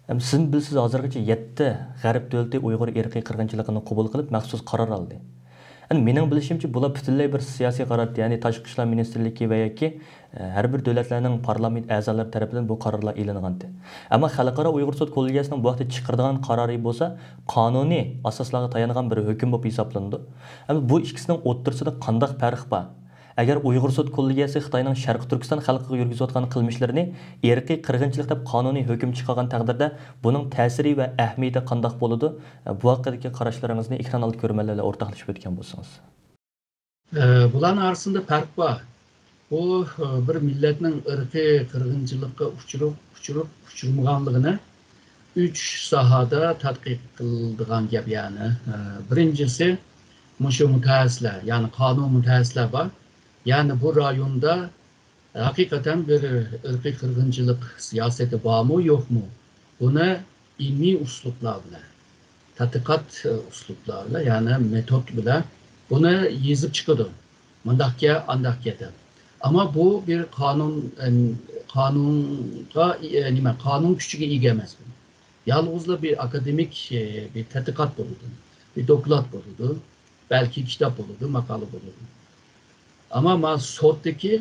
ئەم، سىز بىلىسىز، ھازىرغىچە يەتتە غەرب دۆلىتى ئۇيغۇر ئىرقىي قىرغىنچىلىقىنى قوبۇل قىلىپ، مەخسۇس قارار ئالدى. ئەمدى مېنىڭ بىلىشىمچە، بۇلار پۈتۈنلەي بىر سىياسىي قارار، يەنى تاشقى ئىشلار مىنىستىرلىكى ۋە ياكى، ئە، ھەر بىر دۆلەتلەرنىڭ پارلامېنت ئەزالىرى تەرىپىدىن بۇ قارارلار ئېلىنغانتى. ئەمما خەلقئارا ئۇيغۇر سوت كوللېگىيەسىنىڭ بۇ ھەقتە چىقىرىدىغان قارارى بولسا قانۇنىي ئاساسلارغا تايانغان بىر ھۆكۈم بولۇپ ھېسابلىنىدۇ. ئەمما بۇ ئىككىسىنىڭ ئوتتۇرىسىدا قانداق پەرق بار؟ ئەگەر ئۇيغۇر سوت كوللېگىيەسى خىتاينىڭ شەرقىي تۈركىستان خەلقىگە يۈرگۈزۈۋاتقان قىلمىشلىرىنى ئىرقىي قىرغىنچىلىق دەپ قانۇنىي ھۆكۈم چىقارغان تەقدىردە، بۇنىڭ تەسىرى ۋە ئەھمىيىتى قانداق بولىدۇ؟ بۇ ھەققىدىكى قاراشلىرىڭىزنى ئېكران ئالدى كۆرۈرمەنلەر بىلەن ئورتاقلىشىپ ئۆتكەن بولسىڭىز. ئە، بۇلارنىڭ ئارىسىدا پەرق بار. بۇ، ئە، بىر مىللەتنىڭ ئىرقىي قىرغىنچىلىققا ئۇچۇرۇپ، ئۇچۇرۇپ، ئۇچۇرمىغانلىقىنى ئۈچ ساھەدە تەتقىق قىلىدىغان گەپ، يەنى. ئە، بىرىنچىسى، مۇشۇ مۇتەخەسسىسلەر، يەنى قانۇن مۇتەخەسسىسلەر بار. يەنى بۇ رايوندا ھەقىقەتەن بىر ئىرقىي قىرغىنچىلىق سىياسىتى بارمۇ، يوقمۇ؟ بۇنى ئىلمىي ئۇسلۇبلار بىلەن، تەتقىقات، ئە، ئۇسلۇبلار بىلەن، يەنى مېتود بىلەن بۇنى يېزىپ چىقىدۇ. مۇنداقكەن، ئانداقكەن دەپ. ئەمما بۇ بىر قانۇن، ئەم، قانۇنغا، ئە، نېمە، قانۇن كۈچىگە ئىگە ئەمەس بۇ. يالغۇزلا بىر ئاكادېمىك، ئە، بىر تەتقىقات بولىدۇ، بىر دوكلات بولىدۇ، بەلكى كىتاب بولىدۇ، ماقالە بولىدۇ. ئەمما ما سوتتىكى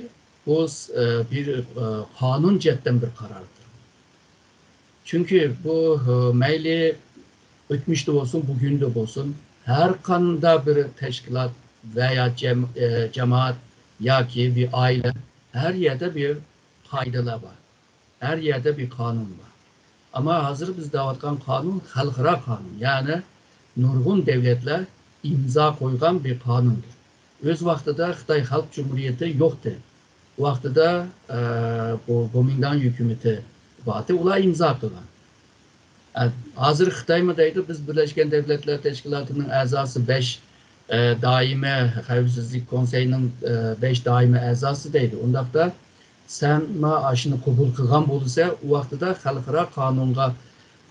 بۇ، ئە، بىر، ئە، قانۇن جەھەتتىن بىر قاراردۇر. چۈنكى بۇ، ئە، مەيلى ئۆتمۈشتە بولسۇن، بۈگۈندە بولسۇن، ھەر قانداق بىر تەشكىلات ۋە يا جەم-، ئە، جامائەت ياكى بىر ئائىلە، ھەر يەردە بىر قائىدىلەر بار. ھەر يەردە بىر قانۇن بار. ئەمما ھازىر بىز دەۋاتقان قانۇن خەلقئارا قانۇن، يەنى نۇرغۇن دەۋلەتلەر ئىمزا قويغان بىر قانۇندۇر. ئۆز ۋاقتىدا خىتاي خەلق جۇمھۇرىيىتى يوقتى. ۋاقتىدا، ئە، بۇ گومىنداڭ ھۆكۈمىتى بارتى، ئۇلار ئىمزا قىلغان. ئە، ھازىر خىتايمۇ دەيدۇ، بىز بىرلەشكەن دەۋلەتلەر تەشكىلاتىنىڭ ئەزاسى بەش، ئە، دائىمىي خەۋپسىزلىك كونسېيىنىڭ، ئە، بەش دائىمىي ئەزاسى دەيدۇ. ئۇنداقتا سەن ما ئاشۇنى قوبۇل قىلغان بولسا، ئۇ ۋاقتىدا خەلقئارا قانۇنغا،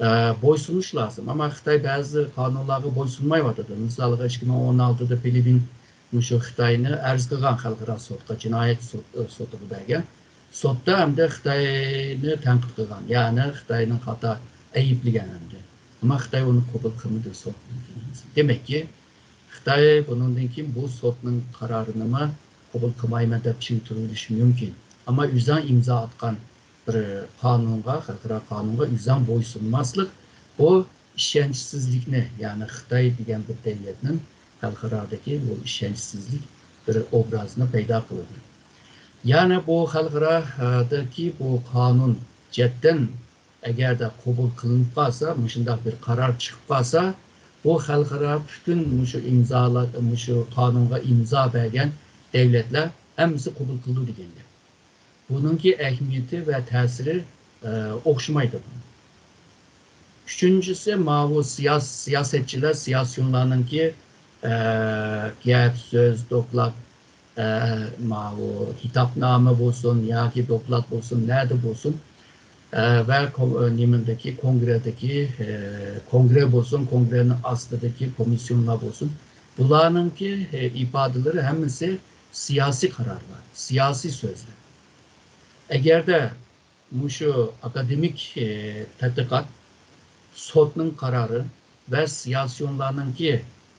ئە، بويسۇنۇش لازىم. ئەمما خىتاي بەزى قانۇنلارغا بويسۇنمايۋاتىدۇ. مىسالغا، ئىككى مىڭ ئون ئالتىدا فىلىپپىن مۇشۇ خىتاينى ئەرز قىلغان خەلقئارا سوتقا، جىنايەت سوت-، سوتىغا بەرگەن. سوتتا ئەمدى خىتاينى تەنقىد قىلغان، يەنى خىتاينىڭ خاتا ئەيىبلىگەن ئەمدى. ئەمما خىتاي ئۇنى قوبۇل قىلمىدى سوت. دېمەككى، خىتاي بۇنىڭدىن كېيىن بۇ سوتنىڭ قارارىنىمۇ قوبۇل قىلمايمەن دەپ چىڭ تۇرۇۋېلىشى مۇمكىن. ئەمما ئۆزىنىڭ ئىمزا ئاتقان بىر قانۇنغا، خەلقئارا قانۇنغا ئۆزىنىڭ بويسۇنماسلىق، بۇ ئىشەنچسىزلىكنى، يەنى خىتاي دېگەن بىر دەۋلەتنىڭ خەلقئارادىكى بۇ ئىشەنچسىزلىك بىر ئوبرازىنى پەيدا قىلىدۇ. يەنى بۇ خەلقئارادىكى بۇ قانۇن جەددەن ئەگەردە قوبۇل قىلىنىپ قالسا، مۇشۇنداق بىر قارار چىقىپ قالسا، بۇ خەلقئارا پۈتۈن مۇشۇ ئىمزالار، مۇشۇ قانۇنغا ئىمزا بەرگەن دەۋلەتلەر ھەممىسى قوبۇل قىلىدۇ دېگەن گەپ. بۇنىڭكى ئەھمىيىتى ۋە تەسىرى، ئە، ئوخشىمايدۇ. ئۈچىنچىسى، ماۋۇ سىياس-، سىياسەتچىلەر، سىياسىيونلارنىڭكى، ئە، گەپ، سۆز، دوكلات، ئە، ماۋۇ خىتابنامە بولسۇن ياكى دوكلات بولسۇن، نەدە بولسۇن، ئە، ۋە كو-، نېمىدىكى، كونگرېدىكى، ئە، كونگرې بولسۇن، كونگرېنىڭ ئاستىدىكى كومىسسىيونلار بولسۇن، بۇلارنىڭكى، ئە، ئىپادىلىرى ھەممىسى سىياسىي قارارلار، سىياسىي سۆزلەر. ئەگەردە مۇشۇ ئاكادېمىك، ئى، تەتقىقات، سوتنىڭ قارارى ۋە سىياسىيونلارنىڭكى،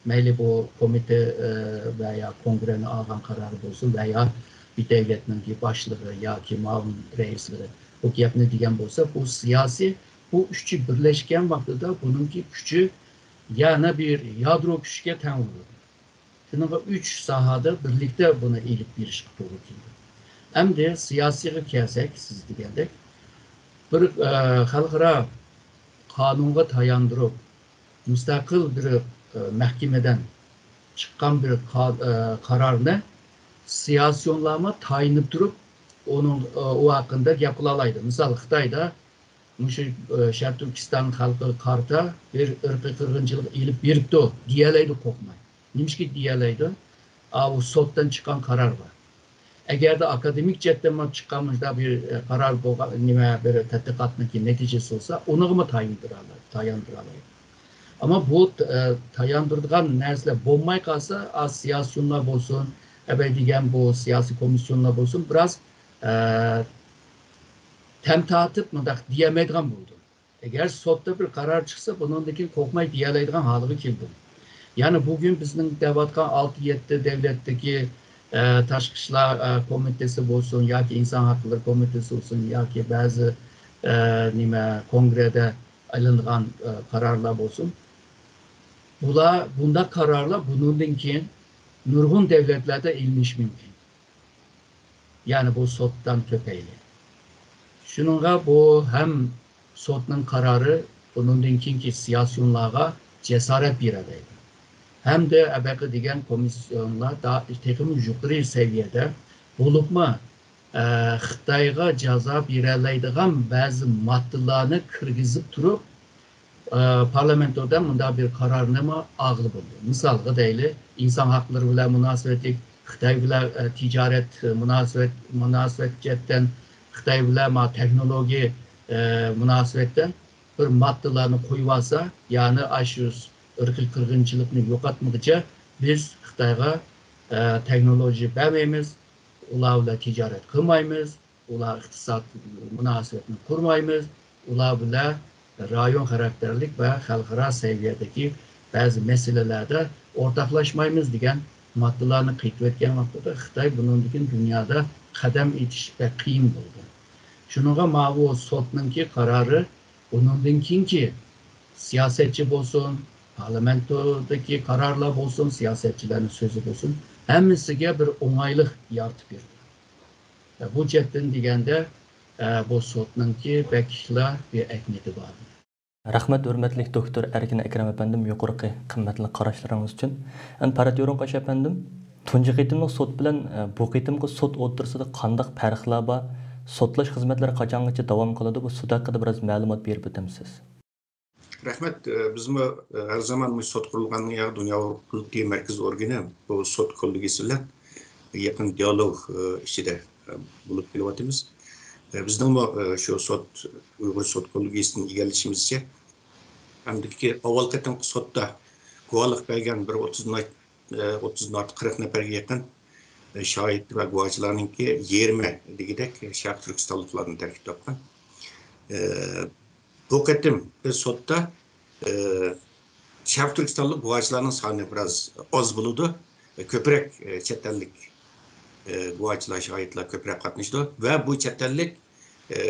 مەيلى بۇ كومىتېت، ئى، ۋە يا كونگرېنى ئالغان قارارى بولسۇن ۋە يا بىر دەۋلەتنىڭكى باشلىقى ياكى مۇئاۋىن رەئىسلىرى بۇ گەپنى دېگەن بولسا، بۇ سىياسىي، بۇ ئۈچى بىرلەشكەن ۋاقتىدا بۇنىڭكى كۈچى يەنە بىر يادرو كۈچكە تەڭ بولىدۇ. شۇنىڭغا ئۈچ ساھەدە بىرلىكتە بۇنى ئېلىپ بېرىشقا توغرا كېلىدۇ. ئەمدى سىياسىيغا كەلسەك، سىز دېگەندەك، بىر، ئە، خەلقئارا قانۇنغا تاياندۇرۇپ، مۇستەقىل بىر، ئە، مەھكىمىدىن چىققان بىر قا-، ئە، قارارنى سىياسىيونلارمۇ تايىنىپ تۇرۇپ، ئۇنىڭ، ئە، ئۇ ھەققىدە گەپ قىلالايدۇ. مىسال، خىتايدا مۇشۇ، ئە، شەرقىي تۈركىستان خەلقىگە قارىتا بىر ئىرقىي قىرغىنچىلىق ئېلىپ بېرىپتۇ دېيەلەيدۇ قورقماي. نېمىشقا دېيەلەيدۇ؟ ئاۋۇ سوتتىن چىققان قارار بار. ئەگەردە ئاكادېمىك جەھەتتىن چىققان مۇشۇنداق بىر، ئە، قارار بولغان، نېمە، بىر تەتقىقاتنىڭكى نەتىجىسى بولسا، ئۇنىڭغىمۇ تايىندۇرالايدۇ، تاياندۇرالايدۇ. ئەمما بۇ، ئە، تاياندۇرىدىغان نەرسىلەر بولماي قالسا، ئا، سىياسىيونلار بولسۇن، ئەبەي دېگەن بۇ سىياسىي كومىسسىيونلار بولسۇن، بىراز، ئە، تەم تارتىپ مۇنداق دېيەلمەيدىغان بولىدۇ. ئەگەر سوتتا بىر قارار چىقسا، بۇنىڭدىن كېيىن قورقماي دېيەلەيدىغان ھالغا كېلىدۇ. يەنى بۈگۈن بىزنىڭ دەۋاتقان ئالتە يەتتە دەۋلەتتىكى، ئە، تاشقى ئىشلار، ئە، كومىتېتى بولسۇن ياكى ئىنسان ھەقلىرى كومىتېتى بولسۇن ياكى بەزى، ئە، نېمە، كونگرېدا ئېلىنغان، ئە، قارارلار بولسۇن. بۇلار، بۇنداق قارارلار بۇنىڭدىن كېيىن نۇرغۇن دەۋلەتلەردە ئېلىنىشى مۇمكىن. يەنى بۇ سوتتان تۈپەيلى. شۇنىڭغا بۇ ھەم سوتنىڭ قارارى بۇنىڭدىن كېيىنكى سىياسىيونلارغا جاسارەت بېرەلەيدۇ. ھەمدە ئەبەقى دېگەن كومىسسىيونلار دا-، تېخىمۇ يۇقىرى سەۋىيەدە بولۇپمۇ، ئە، خىتايغا جازا بېرەلەيدىغان بەزى ماددىلارنى كىرگۈزۈپ تۇرۇپ، ئە، پارلامېنتودا مۇنداق بىر قارارنىمۇ ئالغىلى بولىدۇ. مىسالغا دەيلى، ئىنسان ھەقلىرى بىلەن مۇناسىۋەتلىك، خىتاي بىلەن، ئە، تىجارەت، ئە، مۇناسىۋەت، مۇناسىۋەت جەھەتتىن، خىتاي بىلەن ما تېخنولوگىيە، ئە، مۇناسىۋەتتىن بىر ماددىلارنى قويۇۋالسا، يەنى ئاشۇ ئىرقىي قىرغىنچىلىقنى يوقاتمىغۇچە بىز خىتايغا، ئە، تېخنولوگىيە بەرمەيمىز، ئۇلار بىلەن تىجارەت قىلمايمىز. ئۇلار ئىقتىساد مۇناسىۋەتنى قۇرمايمىز، ئۇلار بىلەن رايون خاراكتېرلىك ۋە خەلقئارا سەۋىيەدىكى بەزى مەسىلىلەردە ئورتاقلاشمايمىز دېگەن ماددىلارنى قېتىۋەتكەن ۋاقتىدا خىتاي بۇنىڭدىن كېيىن دۇنيادا قەدەم ئېتىش بەك قىيىن بولدى. شۇنىڭغا ماۋۇ سوتنىڭكى قارارى بۇنىڭدىن كېيىنكى سىياسەتچى بولسۇن، پارلامېنتودىكى قارارلار بولسۇن، سىياسەتچىلەرنىڭ سۆزى بولسۇن، ھەممىسىگە بىر ئوڭايلىق يارىتىپ بېرىدۇ. بۇ جەھەتتىن دېگەندە، ئە، بۇ سوتنىڭكى بەكلا بىر ئەھمىيىتى بار. رەھمەت، ھۆرمەتلىك دوكتور ئەركىن ئەكرەم ئەپەندىم، يۇقىرىقى قىممەتلىك قاراشلىرىڭىز ئۈچۈن. ئەمدى پەرھات يورۇنقاش ئەپەندىم، تۇنجى قېتىملىق سوت بىلەن، ئە، بۇ قېتىمقى سوت ئوتتۇرىسىدا قانداق پەرقلەر بار؟ سوتلاش خىزمەتلىرى قاچانغىچە داۋام قىلىدۇ؟ بۇ سوت ھەققىدە بىراز مەلۇمات بېرىپ ئۆتەمسىز؟ رەھمەت. ئە، بىزمۇ، ئە، ھەر زامان مۇشۇ سوت قۇرۇلغان يەر دۇنيا ھوقۇقى مەركىزى ئورگىنى بۇ سوت كوللېگىيىسى بىلەن يېقىن دىئالوگ، ئە، ئىچىدە، ئە، بولۇپ كېلىۋاتىمىز. ئە، بىزنىڭمۇ، ئە، شۇ سوت، ئۇيغۇر سوت كوللېگىيىسىدىن ئىگىلىشىمىزچە، ئەمدىكى ئاۋۋال قېتىمقى سوتتا گۇۋاھلىق بەرگەن بىر ئوتتۇزدىن ئا-، ئە، ئوتتۇزدىن ئارتۇق، قىرىق نەپەرگە يېقىن، ئە، شاھىت ۋە گۇۋاچىلارنىڭكى يېرىمى دېگۈدەك شەرقىي تۈركىستانلىقلارنى تەركىب تاپقان. ئە، بۇ قېتىم بىز سوتتا ئە، شەرقىي تۈركىستانلىق گۇۋاچىلارنىڭ سانى بىراز ئاز بولىدۇ. كۆپرەك، ئە، چەت ئەللىك، ئە، گۇۋاچىلار، شاھىتلار كۆپرەك قاتنىشىدۇ ۋە بۇ چەت ئەللىك، ئە،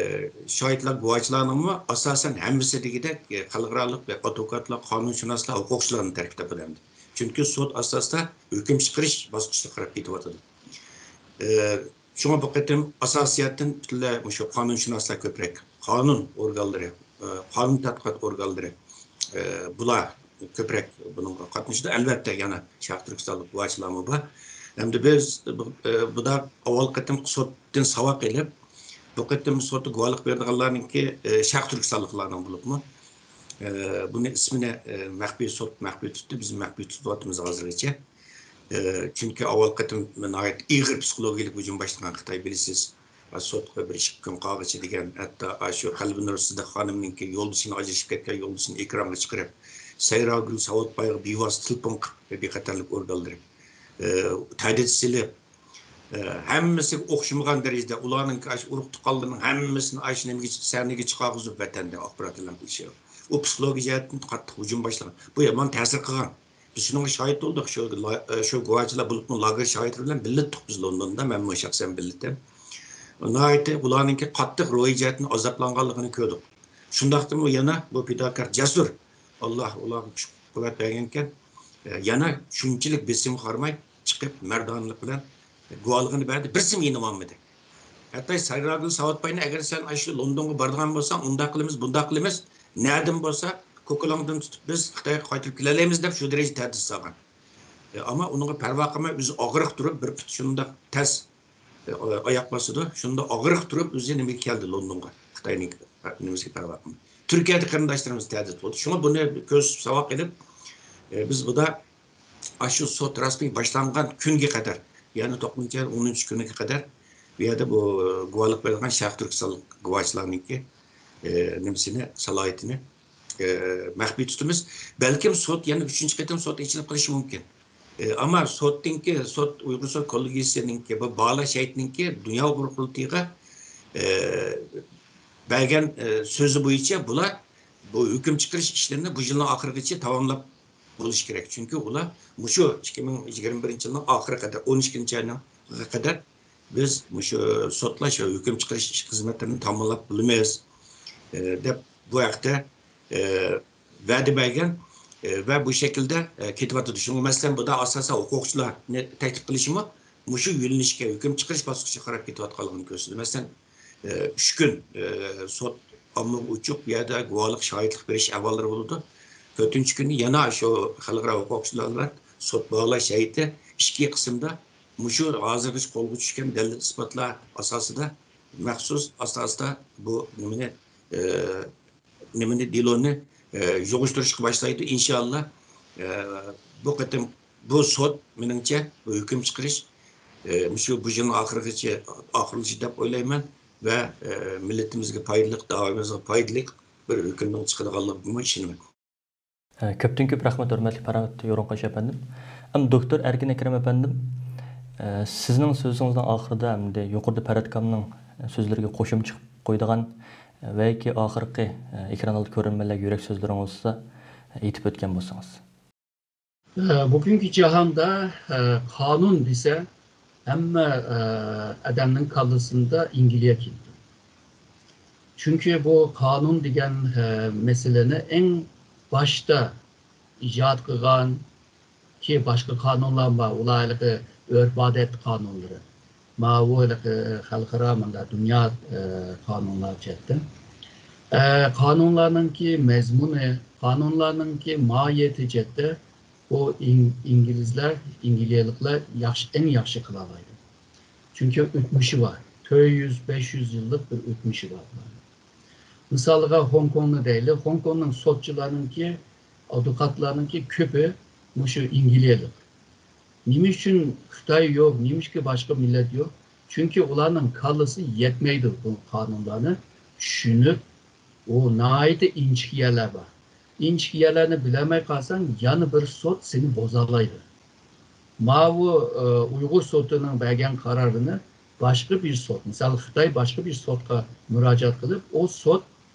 شاھىتلار، گۇۋاچىلارنىڭمۇ ئاساسەن ھەممىسى دېگۈدەك، ئە، خەلقئارالىق ئادۋوكاتلار، قانۇنشۇناسلار، ھوقۇقچىلارنى تەركىب تاپىدۇ ئەمدى. چۈنكى سوت ئاساسىدا ھۆكۈم چىقىرىش باسقۇچىغا قاراپ كېتىۋاتىدۇ. ئە، شۇڭا بۇ قېتىم ئاساسىي جەھەتتىن پۈتۈنلەي مۇشۇ قانۇنشۇناسلار كۆپرەك، قانۇن ئورگانلىرى، ئە، قانۇن تەتقىقات ئورگانلىرى، ئە، بۇلار كۆپرەك بۇنىڭغا قاتنىشىدۇ. ئەلۋەتتە، يەنە شەرقىي تۈركىستانلىق گۇۋاچىلارمۇ بار. ئەمدى بىز بۇ، ئە، بۇدا ئاۋۋال قېتىمقى سوتتىن ساۋاق ئېلىپ، بۇ قېتىم سوتتا گۇۋاھلىق بېرىدىغانلارنىڭكى، ئە، شەرقىي تۈركىستانلىقلارنىڭ بولۇپمۇ، ئە، بۇنى ئىسمىنى، ئە، مەخپىي، سوت مەخپىي تۇتتى، بىز مەخپىي تۇتۇۋاتىمىز ھازىرغىچە. ئە، چۈنكى ئاۋۋال قېتىم ناھايىتى ئېغىر پسىخولوگىيەلىك ھۇجۇم باشلىغان خىتاي، بىلىسىز. سوتقا بىر ئىككى كۈن قالغىچە دېگەن، ھەتتا ئاشۇ قەلبىنۇر سىدىق خانىمنىڭكى يولدىشىنى، ئاجرىشىپ كەتكەن يولدىشىنى ئېكرانغا چىقىرىپ، سەيراگۈل ساۋۇتبايغا بىۋاسىتە تېلېفون قىلىپ، بىخەتەرلىك ئورگانلىرى، ئە، تەھدىت سېلىپ، ئە، ھەممىسىگە ئوخشىمىغان دەرىجىدە ئۇلارنىڭكى ئاشۇ ئۇرۇق تۇغقانلىرىنىڭ ھەممىسىنى ئاشۇ نېمىگە، سەھنىگە چىقارغۇزۇپ، ۋەتەندە ئاخبارات ئېلان قىلىشى. ئۇ پسىخولوگىيە جەھەتتىن قاتتىق ھۇجۇم باشلىغان. بۇ يامان تەسىر قىلغان. بىز شۇنىڭغا شاھىت بولدۇق. شۇ، شۇ گۇۋاچىلار بولۇپمۇ لاگېر شاھىتلىرى بىلەن بىللە ئىدۇق بىز لوندوندا، مەنمۇ شەخسەن بىللە ئىدىم. ناھايىتى ئۇلارنىڭكى قاتتىق روھىي جەھەتتىن ئازابلانغانلىقىنى كۆردۇق. شۇنداقتىمۇ يەنە بۇ پىداكار جەسۇر، ئاللا ئۇلارغا كۈچ قۇۋۋەت بەرگەنكەن، يەنە شۇنچىلىك بېسىمغا قارىماي چىقىپ مەردانىلىق بىلەن گۇۋاھلىقىنى بەردى، بىرسىمۇ يېنىۋالمىدى. ھەتتا سەيراگۈل ساۋۇتباينى، ئەگەر سەن ئاشۇ لوندونغا بارىدىغان بولساڭ، ئۇنداق قىلىمىز، بۇنداق قىلىمىز، نەدىن بولسا كوكۇلۇڭدىن تۇتۇپ بىز خىتايغا قايتۇرۇپ كېلەلەيمىز دەپ شۇ دەرىجىدە تەھدىت سالغان. ئەمما ئۇنىڭغا پەرۋا قىلماي ئۆزى ئاغرىق تۇرۇپ بىر پۇت شۇنداق تەس ئاياق باسىدۇ. شۇنداق ئاغرىق تۇرۇپ ئۆزى نېمىگە كەلدى لوندونغا. خىتاينىڭ نېمىسىگە پەرۋا قىلماي. تۈركىيەدە قېرىنداشلىرىمىز تەھدىت بولدى. شۇڭا بۇنى كۆز ساۋاق ئېلىپ، ئە، بىز بۇدا ئاشۇ سوت رەسمىي باشلانغان كۈنگە قەدەر، يەنى توققۇزىنچى ئاينىڭ ئونىنچى كۈنىگە قەدەر بۇ يەردە بۇ گۇۋاھلىق بېرىدىغان شەرقىي تۈركىستانلىق گۇۋاچىلارنىڭكى، ئە، نېمىسىنى، سالاھىيىتىنى، ئە، مەخپىي تۇتىمىز. بەلكىم سوت يەنە ئۈچىنچى قېتىم سوت ئېچىلىپ قېلىشى مۇمكىن. ئە، ئەمما سوتنىڭكى، سوت، ئۇيغۇر سوت كوللېگىيىسىنىڭكى، بۇ بالا شاھىتنىڭكى دۇنيا ئۇيغۇر قۇرۇلتىيىغا، ئە، بەرگەن، ئە، سۆزى بويىچە بۇلار بۇ ھۆكۈم چىقىرىش ئىشلىرىنى بۇ يىلنىڭ ئاخىرىغىچە تاماملاپ بولۇشى كېرەك. چۈنكى ئۇلار مۇشۇ ئىككى مىڭ يىگىرمە بىرىنچى يىلنىڭ ئاخىرى قەدەر، ئون ئىككىنچى ئاينىڭ قەدەر بىز مۇشۇ سوتلاش ۋە ھۆكۈم چىقىرىش خىزمەتلىرىنى تاماملاپ بولىمىز، ئە، دەپ بۇ ھەقتە، ئە، ۋەدە بەرگەن، ئە، ۋە بۇ شەكىلدە، ئە، كېتىۋاتىدۇ. شۇڭا مەسىلەن، بۇدا ئاساسەن ھوقۇقچىلارنى تەكلىپ قىلىشىمۇ مۇشۇ يۆنىلىشكە، ھۆكۈم چىقىرىش باسقۇچىغا قاراپ كېتىۋاتقانلىقىنى كۆرسىتىدۇ. مەسىلەن، ئە، ئۈچ كۈن، ئە، سوت ئاممىغا ئوچۇق، بۇ يەردە گۇۋاھلىق، شاھىتلىق بېرىش ئەھۋاللىرى بولىدۇ. تۆتىنچى كۈنى يەنە شۇ خەلقئارا ھوقۇقچىلار بىلەن سوت باھالاش ھەيئىتى ئىككى قىسىمدا مۇشۇ ھازىرغىچە قولغا چۈشكەن دەلىل ئىسپاتلار ئاساسىدا مەخسۇس ئاساستا بۇ نېمىنى، ئە، نېمىنى، دېلونى، ئە، يىغىشتۇرۇشقا باشلايدۇ. ئىنشائاللا، ئە، بۇ قېتىم بۇ سوت، مېنىڭچە، بۇ ھۆكۈم چىقىرىش، ئە، مۇشۇ بۇ يىلنىڭ ئاخىرىغىچە ئاخىرلىشىدۇ دەپ ئويلايمەن ۋە، ئە، مىللىتىمىزگە پايدىلىق، دەۋامىمىزغا پايدىلىق بىر ھۆكۈمنىڭ چىقىدىغانلىقىغىمۇ ئىشىنىمەن. ئە، كۆپتىن كۆپ رەھمەت، ھۆرمەتلىك پەرھات يورۇنقاش ئەپەندىم. ئەمدى دوكتور ئەركىن ئەكرەم ئەپەندىم، ئە، سىزنىڭ سۆزىڭىزنىڭ ئاخىرىدا، ئەمدى يۇقىرىدا پەرھات ئاكامنىڭ سۆزلىرىگە قوشۇمچە قىلىپ قويىدىغان، ئە، ۋە ياكى ئاخىرقى، ئە، ئېكران ئالدىدا كۆرۈرمەنلەرگە يۈرەك سۆزلىرىڭىز بولسا، ئېيتىپ ئۆتكەن بولسىڭىز. ئە، بۈگۈنكى جاھاندا، ئە، قانۇن دېسە، ھەممە، ئە، ئادەمنىڭ كاللىسىدا ئىنگلىيە كېلىدۇ. چۈنكى بۇ قانۇن دېگەن، ئە، مەسىلىنى ئەڭ باشتا ئىجاد قىلغان، كى باشقا قانۇنلار بار، ئۇلار ھېلىقى ئۆرپ-ئادەت قانۇنلىرى. ماۋۇ ھېلىقى خەلقئارا مۇنداق دۇنيا، ئە، قانۇنلار جەھەتتە. ئە، قانۇنلارنىڭكى مەزمۇنى، قانۇنلارنىڭكى ماھىيىتى جەھەتتە بۇ ئىڭ-، ئىنگلىزلار، ئىنگلىيەلىكلەر ياخشى، ئەڭ ياخشى قىلالايدۇ. چۈنكى ئۆتمۈشى بار. تۆت يۈز، بەش يۈز يىللىق بىر ئۆتمۈشى بار. مىسالىغا، خوڭكوڭنى دەيلى. خوڭكوڭنىڭ سوتچىلارنىڭكى، ئادۋوكاتلارنىڭكى كۆپى مۇشۇ ئىنگلىيەلىك. نېمە ئۈچۈن خىتاي يوق، نېمىشقا باشقا مىللەت يوق؟ چۈنكى ئۇلارنىڭ كاللىسى يەتمەيدۇ بۇ قانۇنلارنى چۈشىنىپ، ئۇ ناھايىتى ئىنچىكە يەرلەر بار. ئىنچىكە يەرلەرنى بىلەلمەي قالساڭ، يەنە بىر سوت سېنى بۇزالايدۇ. ماۋۇ، ئە، ئۇيغۇر سوتىنىڭ بەرگەن قارارىنى باشقا بىر سوت، مىسال، خىتاي باشقا بىر سوتقا مۇراجىئەت قىلىپ، ئۇ سوت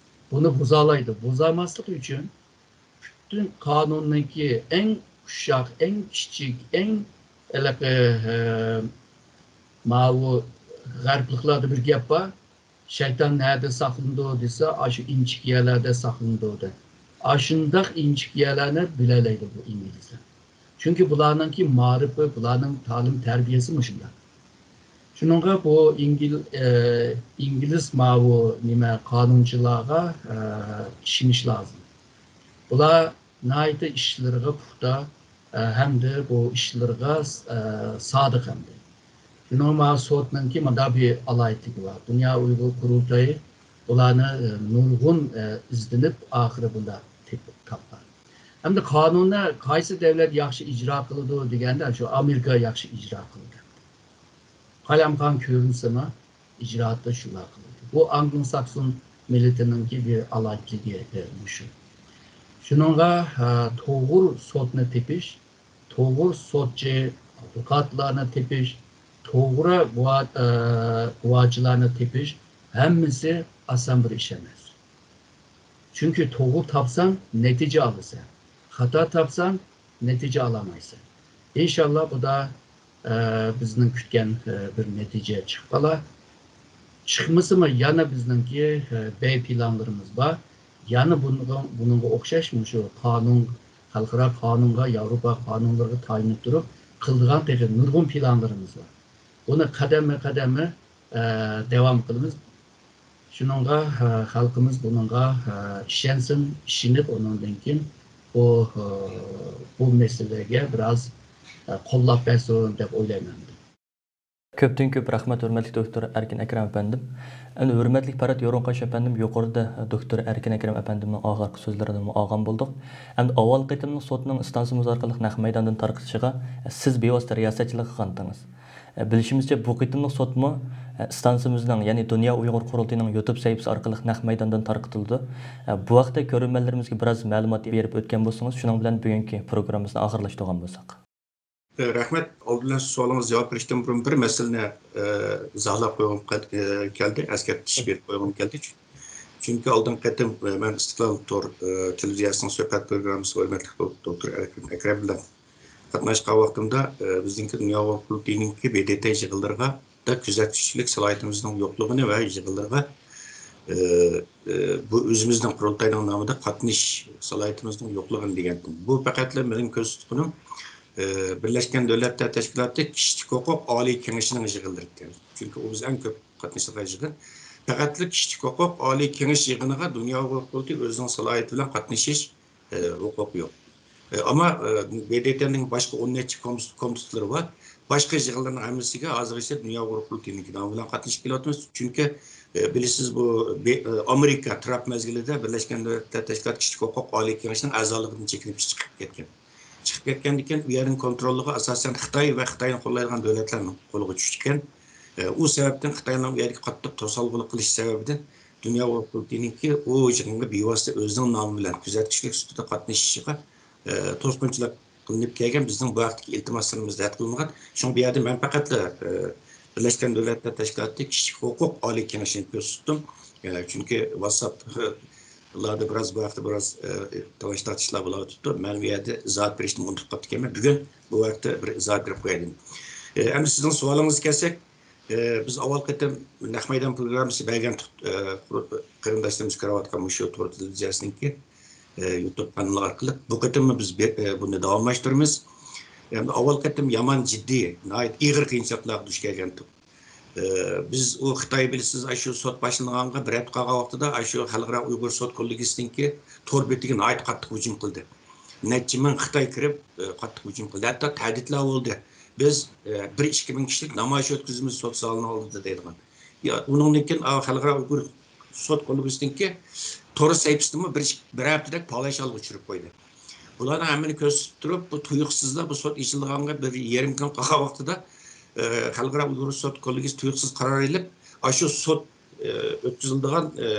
بۇنى بۇزالايدۇ. بۇزالماسلىقى ئۈچۈن پۈتۈن قانۇننىڭكى ئەڭ ئۇششاق، ئەڭ كىچىك، ئەڭ ھېلىقى، ئە، ماۋۇ غەربلىكلاردا بىر گەپ بار. شەيتان نەدە ساقلىنىدۇ دېسە، ئاشۇ ئىنچىكە يەرلەردە ساقلىنىدۇ دەپ. ئاشۇنداق ئىنچىكە يەرلەرنى بىلەلەيدۇ بۇ ئىنگلىزلار. چۈنكى بۇلارنىڭكى مائارىپى، بۇلارنىڭ تەلىم تەربىيەسى مۇشۇنداق. شۇنىڭغا بۇ ئىنگل-، ئە، ئىنگلىز ماۋۇ نېمە قانۇنچىلارغا، ئە، ئىشىنىش لازىم. بۇلار ناھايىتى ئىشلىرىغا پۇختا، ئە، ھەمدە بۇ ئىشلىرىغا، ئە، سادىق ھەمدە. شۇنىڭ مانا سوتنىڭكى مۇنداق بىر ئالاھىدىلىكى بار. دۇنيا ئۇيغۇر قۇرۇلتىيى بۇلارنى، ئە، نۇرغۇن، ئە، ئىزدىنىپ، ئاخىرى بۇنداق تېپىپ تاپقان. ھەمدە قانۇننى قايسى دۆلەت ياخشى ئىجرا قىلىدۇ دېگەندە، شۇ ئامېرىكا ياخشى ئىجرا قىلىدۇ. قالايمىقان كۆرۈنسىمۇ، ئىجرائاتتا شۇنداق قىلىدۇ. بۇ ئانگلو-ساكسون مىللىتىنىڭكى بىر ئالاھىدىلىكى، ئە، مۇشۇ. شۇنىڭغا، ئە، توغرا سوتنى تېپىش، توغرا سوتچى، ئادۋوكاتلارنى تېپىش، توغرا گۇۋا-، ئە، گۇۋاچىلارنى تېپىش ھەممىسى ئاسان بىر ئىش ئەمەس. چۈنكى توغرا تاپساڭ، نەتىجە ئالىسەن. خاتا تاپساڭ، نەتىجە ئالالمايسەن. ئىنشاللا، بۇدا، ئە، بىزنىڭ كۈتكەن، ئە، بىر نەتىجە چىقىپ قالار. چىقمىسىمۇ، يەنە بىزنىڭكى، ئە، بەي پىلانلىرىمىز بار. يەنە بۇنىڭغا، بۇنىڭغا ئوخشاش مۇشۇ قانۇن، خەلقئارا قانۇنغا، ياۋروپا قانۇنلىرىغا تايىنىپ تۇرۇپ قىلىدىغان تېخى نۇرغۇن پىلانلىرىمىز بار. بۇنى قەدەممۇ قەدەممۇ، ئە، داۋام قىلىمىز. شۇنىڭغا، ئە، خەلقىمىز بۇنىڭغا، ئە، ئىشەنسۇن، ئىشىنىپ، ئۇنىڭدىن كېيىن بۇ، ئە، بۇ مەسىلىگە بىراز، ئە، قوللاپ بەرسۇن دەپ ئويلايمەن. كۆپتىن كۆپ رەھمەت، ھۆرمەتلىك دوكتور ئەركىن ئەكرەم ئەپەندىم. ئەمدى ھۆرمەتلىك پەرھات يورۇنقاش ئەپەندىم، يۇقىرىدا دوكتور ئەركىن ئەكرەم ئەپەندىمنىڭ ئاخىرقى سۆزلىرىنىمۇ ئاڭلىغان بولدۇق. ئەمدى ئاۋۋال قېتىملىق سوتنىڭ ئىستانسىمىز ئارقىلىق نەق مەيداندىن تارقىتىشىغا سىز بىۋاسىتە رىياسەتچىلىك قىلغانتىڭىز. بىلىشىمىزچە، بۇ قېتىملىق سوتمۇ ئىستانسىمىزنىڭ، يەنى دۇنيا ئۇيغۇر قۇرۇلتىيىنىڭ يۇتۇب سەھىپىسى ئارقىلىق نەق مەيداندىن تارقىتىلىدۇ. بۇ ھەقتە كۆرۈرمەنلىرىمىزگە بىراز مەلۇمات بېرىپ ئۆتكەن بولسىڭىز، شۇنىڭ بىلەن بۈگۈنكى پروگراممىمىزنى ئاخىرلاشتۇرغان بولساق. ئە، رەھمەت. ئالدى بىلەن سوئالىڭىزغا جاۋاب بېرىشتىن بۇرۇن بىر مەسىلىنى، ئە، ئىزاھلاپ قويغۇم قەل-، ئە، كەلدى، ئەسكەرتىش بېرىپ قويغۇم كەلدى. چۈنكى ئالدىنقى قېتىم، ئە، مەن ئىستىقلال تور، ئە، تېلېۋىزىيەسىنىڭ سۆھبەت پروگراممىسىغا ھۆرمەتلىك دو-، دوكتور ئەركىن ئەكرەم بىلەن قاتناشقان ۋاقتىمدا، ئە، بىزنىڭكى دۇنيا ئۇيغۇر قۇرۇلتىيىنىڭكى ب د ت يىغىنلىرىغا دا كۆزەتكۈچىلىك سالاھىيىتىمىزنىڭ يوقلۇقىنى ۋە يىغىنلىرىغا، ئە، ئە، بۇ ئۆزىمىزنىڭ قۇرۇلتاينىڭ نامىدا قاتنىشىش سالاھىيىتىمىزنىڭ يوقلۇقىنى دېگەنتىم. بۇ پەقەتلا مېنىڭ كۆرسەتكىنىم، ئە، بىرلەشكەن دۆلەتلەر تەشكىلاتى كىشىلىك ھوقۇق ئالىي كېڭىشىنىڭ يىغىنلىرى ئىكەن. چۈنكى ئۇ بىز ئەڭ كۆپ قاتنىشىدىغان يىغىن. پەقەتلا كىشىلىك ھوقۇق ئالىي كېڭىش يىغىنىغا دۇنيا ھوقۇق قۇرۇلتىيى ئۆزىنىڭ سالاھىيىتى بىلەن قاتنىشىش، ئە، ھوقۇقى يوق. ئە، ئەمما، ئە، ب د ت نىڭ باشقا ئون نەچچە كومس-، كومىتېتلىرى بار. باشقا يىغىنلارنىڭ ھەممىسىگە ھازىرغىچە دۇنيا ئۇيغۇر قۇرۇلتىيىنىڭكى نامى بىلەن قاتنىشىپ كېلىۋاتىمىز. چۈنكى، ئە، بىلىسىز، بۇ بې-، ئە، ئامېرىكا ترامپ مەزگىلىدە بىرلەشكەن دۆلەتلەر تەشكىلاتى كىشىلىك ھوقۇق ئالىي كېڭىشىنىڭ ئەزالىقىدىن چېكىنىپ چىقىپ كەتكەن. چىقىپ كەتكەندىن كېيىن، ئۇ يەرنىڭ كونتروللۇقى ئاساسەن خىتاي ۋە خىتاينى قوللايدىغان دۆلەتلەرنىڭ قولىغا چۈشكەن. ئە، ئۇ سەۋەبتىن خىتاينىڭ ئۇ يەرگە قاتتىق توسالغۇلۇق قىلىش سەۋەبىدىن دۇنيا ئۇيغۇر قۇرۇلتىيىنىڭكى ئۇ يىغىنغا بىۋاسىتە ئۆزىنىڭ نامى بىلەن كۆزەتكۈچىلىك سۈپىتىدە قاتنىشىشىغا، ئە، توسقۇنچىلىق قىلىنىپ كەلگەن، بىزنىڭ بۇ ھەقتىكى ئىلتىماسلىرىمىز رەت قىلىنغان. شۇڭا بۇ يەردە مەن پەقەتلا، ئە، بىرلەشكەن دۆلەتلەر تەشكىلاتى كىشىلىك ھوقۇق ئالىي كېڭىشىنى كۆرسەتتىم. ئە، چۈنكى ۋاتساپلاردا بىراز بۇ ھەقتە بىراز، ئە، تالاش تارتىشلار بولۇۋاتىپتۇ. مەن بۇ يەردە ئىزاھات بېرىشنى ئۇنتۇپ قاپتىكەنمەن. بۈگۈن بۇ ھەقتە بىر ئىزاھات بېرىپ قويايلى. ئە، ئەمدى سىزنىڭ سوئالىڭىزغا كەلسەك، ئە، بىز ئاۋۋال قېتىم نەق مەيدان پروگراممىسى بەرگەن تۇت-، ئە، قۇر-، قېرىنداشلىرىمىز كۆرۈۋاتقان مۇشۇ تور تېلېۋىزىيەسىنىڭكى، ئە، يۇتۇب قانىلى ئارقىلىق. بۇ قېتىممۇ بىز بە-، ئە، بۇنى داۋاملاشتۇرىمىز. ئەمدى ئاۋۋال قېتىم يامان جىددىي، ناھايىتى ئېغىر قىيىنچىلىقلارغا دۇچ كەلگەنتۇق. ئە، بىز ئۇ خىتاي، بىلىسىز، ئاشۇ سوت باشلانغانغا بىر ھەپتە قالغان ۋاقتىدا ئاشۇ خەلقئارا ئۇيغۇر سوت كوللېگىيىسىنىڭكى تور بېتىگە ناھايىتى قاتتىق ھۇجۇم قىلدى. نەچچە مىڭ خىتاي كىرىپ، ئە، قاتتىق ھۇجۇم قىلدى. ھەتتا تەھدىتلەر بولدى. بىز، ئە، بىر ئىككى مىڭ كىشىلىك نامايىش ئۆتكۈزىمىز سوت زالىنىڭ ئالدىدا دەيدىغان. يا، ئۇنىڭدىن كېيىن، ئا، خەلقئارا ئۇيغۇر سوت كوللېگىيىسىنىڭكى تور سەھىپىسىنىمۇ بىر، بىر ھەپتىدەك پالاي شالغا چۈشۈرۈپ قويدى. بۇلارنىڭ ھەممىنى كۆرسىتىپ تۇرۇپ، بۇ تۇيۇقسىزلا بۇ سوت ئېچىلىدىغانغا بىر يېرىم كۈن قالغان ۋاقتىدا، ئە، خەلقئارا ئۇيغۇر سوت كوللېگىيىسى تۇيۇقسىز قارار ئېلىپ، ئاشۇ سوت، ئە، ئۆتكۈزۈلىدىغان، ئە،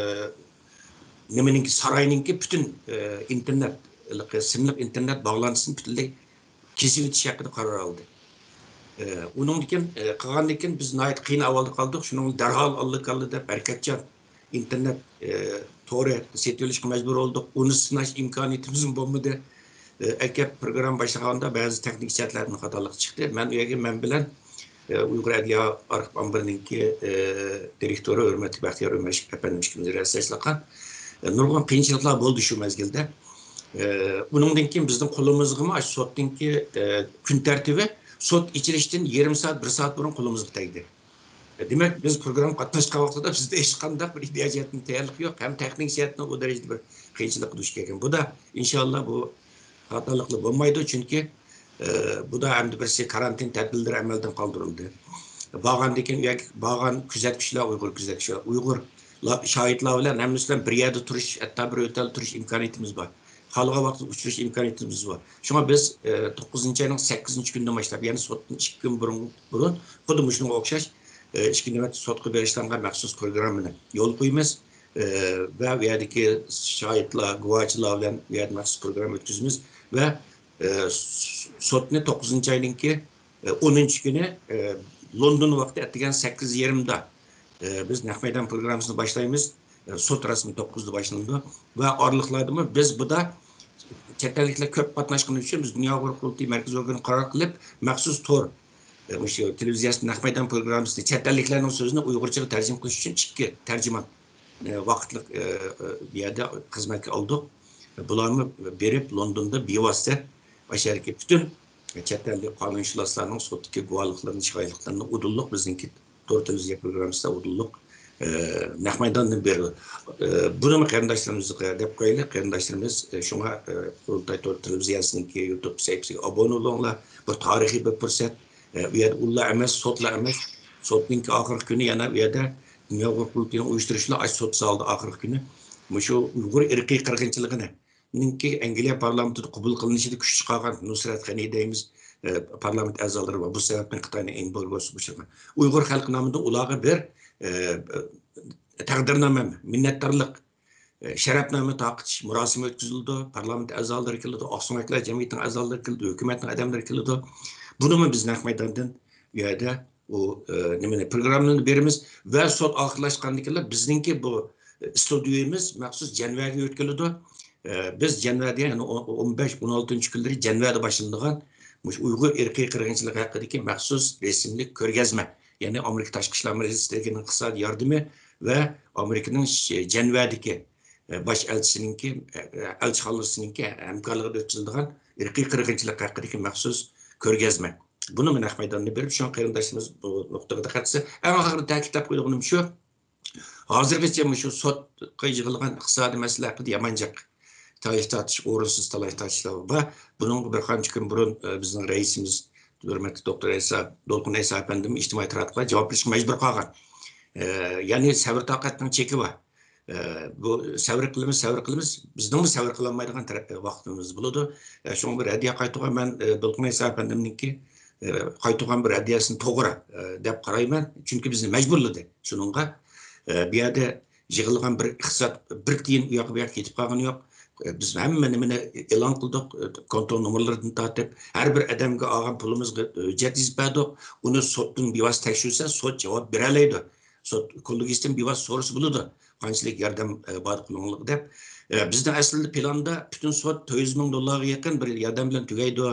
نېمىنىڭكى، ساراينىڭكى پۈتۈن، ئە، ئىنتېرنېت، ھېلىقى سىملىق ئىنتېرنېت باغلانتىسىنى پۈتۈنلەي كېسىۋېتىش ھەققىدە قارار ئالدى. ئە، ئۇنىڭدىن كېيىن، ئە، قىلغاندىن كېيىن بىز ناھايىتى قىيىن ئەھۋالدا قالدۇق. شۇنىڭ بىلەن دەرھال ئاللىكاللا دەپ ھەرىكەتچان ئىنتېرنېت تورى سېتىۋېلىشقا مەجبۇر بولدۇق. ئۇنى سىناش ئىمكانىيىتىمىزمۇ بولمىدى. ئەكەپ پروگرامما باشلىغاندا بەزى تېخنىك جەھەتلەردىن خاتالىق چىقتى. مەن ئۇ يەرگە مەن بىلەن ئۇيغۇر ئەدلىيە ئارخىپ ئامبىرىنىڭكى دىرېكتورى ھۆرمەتلىك بەختىيار ئۆمەر ئەپەندىم ئىككىمىز رىياسەتچىلىك قىلغان. نۇرغۇن قىيىنچىلىقلار بولدى شۇ مەزگىلدە. ئۇنىڭدىن كېيىن بىزنىڭ قولىمىزغىمۇ ئاشۇ سوتنىڭكى كۈن تەرتىپى سوت ئېچىلىشتىن يېرىم سائەت، بىر سائەت بۇرۇن قولىمىزغا تەگدى. دېمەك، بىز پروگرامما قاتناشقان ۋاقتىدا بىزدە ھېچقانداق بىر ئىدىيە جەھەتتىن تەييارلىق يوق، ھەم تېخنىك جەھەتتىن ئۇ دەرىجىدە بىر قىيىنچىلىققا دۇچ كەلگەن. بۇ دا، ئىنشاللا، بۇ خاتالىقلار بولمايدۇ، چۈنكى، ئە، بۇ دا ئەمدى بىرسى كارانتىن تەدبىرلىرى ئەمەلدىن قالدۇرۇلدى. بارغاندىن كېيىن، ياكى بارغان كۆزەتكۈچىلەر، ئۇيغۇر كۆزەتكۈچىلەر، ئۇيغۇر لا-، شاھىتلار بىلەن ھەممىسى بىلەن بىر يەردە تۇرۇش، ھەتتا بىر ئوتەلدە تۇرۇش ئىمكانىيىتىمىز بار. خالىغان ۋاقىتتا ئۇچرىشىش ئىمكانىيىتىمىز بار. شۇڭا بىز، ئە، توققۇزىنچى ئاينىڭ سەككىزىنچى كۈنىدىن باشلاپ، يەنى سوتتىن ئىككى كۈن بۇرۇن، بۇرۇن خۇددى مۇشۇنىڭغا ئوخشاش، ئە، ئىككى نۆۋەتتە سوتقا بېرىشلانغان مەخسۇس پروگراممىنى يولغا قويىمىز. ئە، ۋە ئۇ يەردىكى شاھىتلار، گۇۋاھچىلار بىلەن ئۇ يەردە مەخسۇس پروگرامما ئۆتكۈزىمىز ۋە، ئە، س-، سوتنى توققۇزىنچى ئاينىڭكى، ئە، ئونىنچى كۈنى، ئە، لوندون ۋاقتى ئەتىگەن سەككىز يېرىمدا، ئە، بىز نەق مەيدان پروگراممىسىنى باشلايمىز. ئە، سوت رەسمىي توققۇزدا باشلىنىدۇ. ۋە ئارىلىقلاردىمۇ بىز بۇدا چەت ئەللىكلەر كۆپ قاتناشقىنى ئۈچۈن بىز دۇنيا ئۇيغۇر قۇرۇلتىيى مەركىزىي ئورگىنى قارار قىلىپ، مەخسۇس تور، ئە، مۇشۇ تېلېۋىزىيەسى نەق مەيدان پروگراممىسىنى چەت ئەللىكلەرنىڭ سۆزىنى ئۇيغۇرچىغا تەرجىمە قىلىش ئۈچۈن ئىككى تەرجىمان، ئە، ۋاقىتلىق، ئە، ئە، بۇ يەردە خىزمەتكە ئالدۇق. بۇلارمۇ بېرىپ لوندوندا بىۋاسىتە ئاشۇ يەردىكى پۈتۈن چەت ئەللىك قانۇنشۇناسلارنىڭ سوتتىكى گۇۋاھلىقلىرىنى، شاھىتلىقلىرىنى ئۇدۇللۇق بىزنىڭكى تور تېلېۋىزىيە پروگراممىسىدا ئۇدۇللۇق، ئە، نەق مەيداندىن بېرىدۇ. ئە، بۇنىمۇ قېرىنداشلىرىمىزغا دەپ قويايلى، قېرىنداشلىرىمىز، ئە، شۇڭا، ئە، قۇرۇلتاي تور تېلېۋىزىيەسىنىڭكى يۇتۇب سەھىپىسىگە ئابۇنە بولۇڭلار. بۇ تارىخىي بىر پۇرسەت. ئە، ئۇ يەردە ئۇلار ئەمەس، سوتلار ئەمەس. سوتنىڭكى ئاخىرقى كۈنى يەنە ئۇ يەردە دۇنيا ئۇيغۇر قۇرۇلتىيىنىڭ ئۇيۇشتۇرۇشىلا ئاشۇ سوت زالىدا ئاخىرقى كۈنى مۇشۇ ئۇيغۇر ئىرقىي قىرغىنچىلىقىنى نىڭكى ئەنگلىيە پارلامېنتىدا قوبۇل قىلىنىشىدا كۈچ چىقارغان نۇسرەت غەنى دەيمىز، ئە، پارلامېنت ئەزالىرى بار. بۇ سەۋەبتىن خىتاينىڭ ئېمبارگوسىغا ئۇچرىغان. ئۇيغۇر خەلقى نامىدىن ئۇلارغا بىر، ئە، تەقدىرنامە، مىننەتدارلىق، ئە، شەرەپنامە تارقىتىش مۇراسىمى ئۆتكۈزۈلىدۇ. پارلامېنت ئەزالىرى كېلىدۇ، ئاقسۆڭەكلەر جەمئىيىتىنىڭ ئەزالىرى كېلىدۇ، ھۆكۈمەتنىڭ ئادەملىرى كېلىدۇ. بۇنىمۇ بىز نەق مەيداندىن ئۇ يەردە ئۇ، ئە، نېمىنى، پروگراممىنى بېرىمىز ۋە سوت ئاخىرلاشقاندىن كېيىن بىزنىڭكى بۇ ئىستۇدىيىمىز مەخسۇس جەنۋەگە يۆتكىلىدۇ. ئە، بىز جەنۋەدە، يەنى ئون، ئون بەش، ئون ئالتىنچى كۈنلىرى جەنۋەدە باشلىنىدىغان مۇشۇ ئۇيغۇر ئىرقىي قىرغىنچىلىقى ھەققىدىكى مەخسۇس رەسىملىك كۆرگەزمە، يەنى ئامېرىكا تاشقى ئىشلار مىنىستىرلىكىنىڭ ئىقتىسادىي ياردىمى ۋە ئامېرىكىنىڭ ش-، جەنۋەدىكى، ئە، باش ئەلچىسىنىڭكى، ئە، ئەلچىخانىسىنىڭكى ھەمكارلىقىدا ئۆتكۈزۈلىدىغان ئىرقىي قىرغىنچىلىق ھەققىدىكى مەخسۇس كۆرگەزمە. بۇنىمۇ نەق مەيداندا بېرىپ، شۇڭا قېرىنداشلىرىمىز بۇ نۇقتىغا دىققەت قىلسا، ئەڭ ئاخىرىدا تەكىتلەپ قويىدىغىنىم شۇ. ھازىرغىچە مۇشۇ سوتقا يىغىلغان ئىقتىسادىي مەسىلە ھەققىدە يامان جىق تالاش تارتىش، ئورۇنسىز تالاش تارتىشلار بار. بۇنىڭغا بىر قانچە كۈن بۇرۇن، ئە، بىزنىڭ رەئىسىمىز، ھۆرمەتلىك دوكتور ئەيسا، دولقۇن ئەيسا ئەپەندىمۇ ئىجتىمائىي تاراتقۇلارغا جاۋاب بېرىشكە مەجبۇر قالغان. ئە، يەنى سەۋر تاقەتنىڭ چېكى بار. ئە، بۇ سەۋر قىلىمىز، سەۋر قىلىمىز. بىزنىڭمۇ سەۋر قىلالمايدىغان تەرەپ، ۋاقتىمىز بولىدۇ. ئە، شۇڭا بىر ھەدىيە قايتۇرغان مەن، ئە، دولقۇن ئەيسا ئەپەندىمنىڭكى، ئە، قايتۇرغان بىر ھەدىيەسىنى توغرا، ئە، دەپ قارايمەن. چۈنكى بىزنى مەجبۇرلىدى شۇنىڭغا. ئە، بۇ يەردە يىغىلغان بىر ئىقتىساد، بىر تىيىن ئۇ ياققا، بۇ ياققا كېتىپ قالغىنى يوق. ئە، بىز ھەممە نېمىنى ئېلان قىلدۇق. ئە، كونترول نومۇرلىرىدىن تارتىپ، ھەر بىر ئادەمگە ئالغان پۇلىمىزغا، ئە، ھۆججەت يېزىپ بەردۇق. ئۇنى سوتتىن بىۋاسىتە تەكشۈرسە، سوت جاۋاب بېرەلەيدۇ. سوت كوللېگىيىسىدىن بىۋاسىتە سورىسا بولىدۇ، قانچىلىك ياردەم، ئە، بار قولۇڭلارغا دەپ. ئە، بىزنىڭ ئەسلىدە پىلاندا پۈتۈن سوت تۆت يۈز مىڭ دوللارغا يېقىن بىر ياردەم بىلەن تۈگەيدۇ،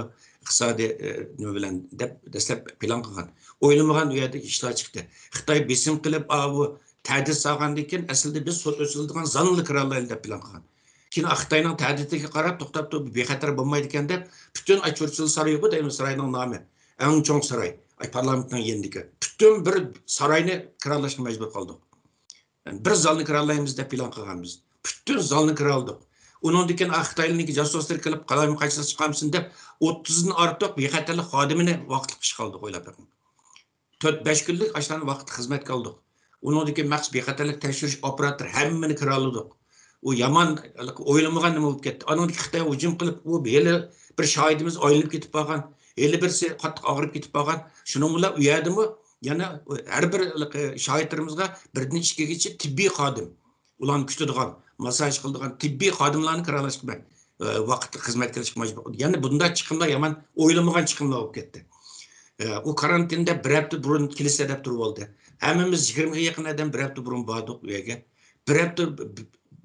ئىقتىسادىي، ئە، نېمە بىلەن دەپ دەسلەپ پىلان قىلغان. ئويلىمىغان ئۇ يەردە ئىشلار چىقتى. خىتاي بېسىم قىلىپ، ئاۋۇ تەھدىت سالغاندىن كېيىن، ئەسلىدە بىز سوت ئۆتكۈزۈلىدىغان زالنى كىرالايلى دەپ پىلان قىلغان. كېيىن خىتاينىڭ تەھدىتىگە قاراپ، توختاپ تۇرۇپ، بىخەتەر بولمايدىكەن دەپ، پۈتۈن ئاي چۇرچىل سارىيىغۇ دەيمىز، ساراينىڭ نامى. ئەڭ چوڭ ساراي، ئاي پارلامېنتنىڭ يېنىدىكى. پۈتۈن بىر ساراينى كىرالاشقا مەجبۇر قالدۇق. بىر زالنى كىرالايمىز دەپ پىلان قىلغان بىز. پۈتۈن زالنى كىرالىدۇق. ئۇنىڭدىن كېيىن خىتايلارنىڭكى جاسۇسلىرى كېلىپ، قالايمىقانچىلىق چىقارمىسۇن دەپ، ئوتتۇزدىن ئارتۇق بىخەتەرلىك خادىمىنى ۋاقىتلىق ئىشقا ئالدۇق، ئويلاپ بېقىڭ. تۆت، بەش كۈنلۈك ئاشۇلارنى ۋاقىتلىق خىزمەتكە ئالدۇق. ئۇنىڭدىن كېيىن مەخسۇس بىخەتەرلىك تەكشۈرۈش ئاپپاراتلىرى ھەممىنى كىرالىدۇق. ئۇ يامان، ئويلىمىغان نېمە بولۇپ كەتتى. ئانىڭدىن كېيىن خىتاي ھۇجۇم قىلىپ، ئۇ ھېلى بىر شاھىتىمىز ئايلىنىپ كېتىپ قالغان، ھېلى بىرسى قاتتىق ئاغرىپ كېتىپ قالغان. شۇنىڭ بىلەن ئۇ يەردىمۇ يەنە ھەر بىر شاھىتلىرىمىزغا بىردىن ئىككىگىچە تېببىي خادىم، ئۇلارنى كۈتىدىغان، ماسساژ قىلىدىغان تېببىي خادىملارنى كىرالاشقا، ئە، ۋاقىتلىق خىزمەتكە ئېلىشقا مەجبۇر بولدى. يەنى بۇنداق چىقىملار يامان ئويلىمىغان چىقىملار بولۇپ كەتتى. ئە، ئۇ كارانتىندا بىر ھەپتە بۇرۇن كېلىسە دەپ تۇرۇۋالدى. ھەممىمىز يىگىرمىگە يېقىن ئادەم بىر ھەپتە بۇرۇن باردۇق ئۇ يەرگە. بىر ھەپتە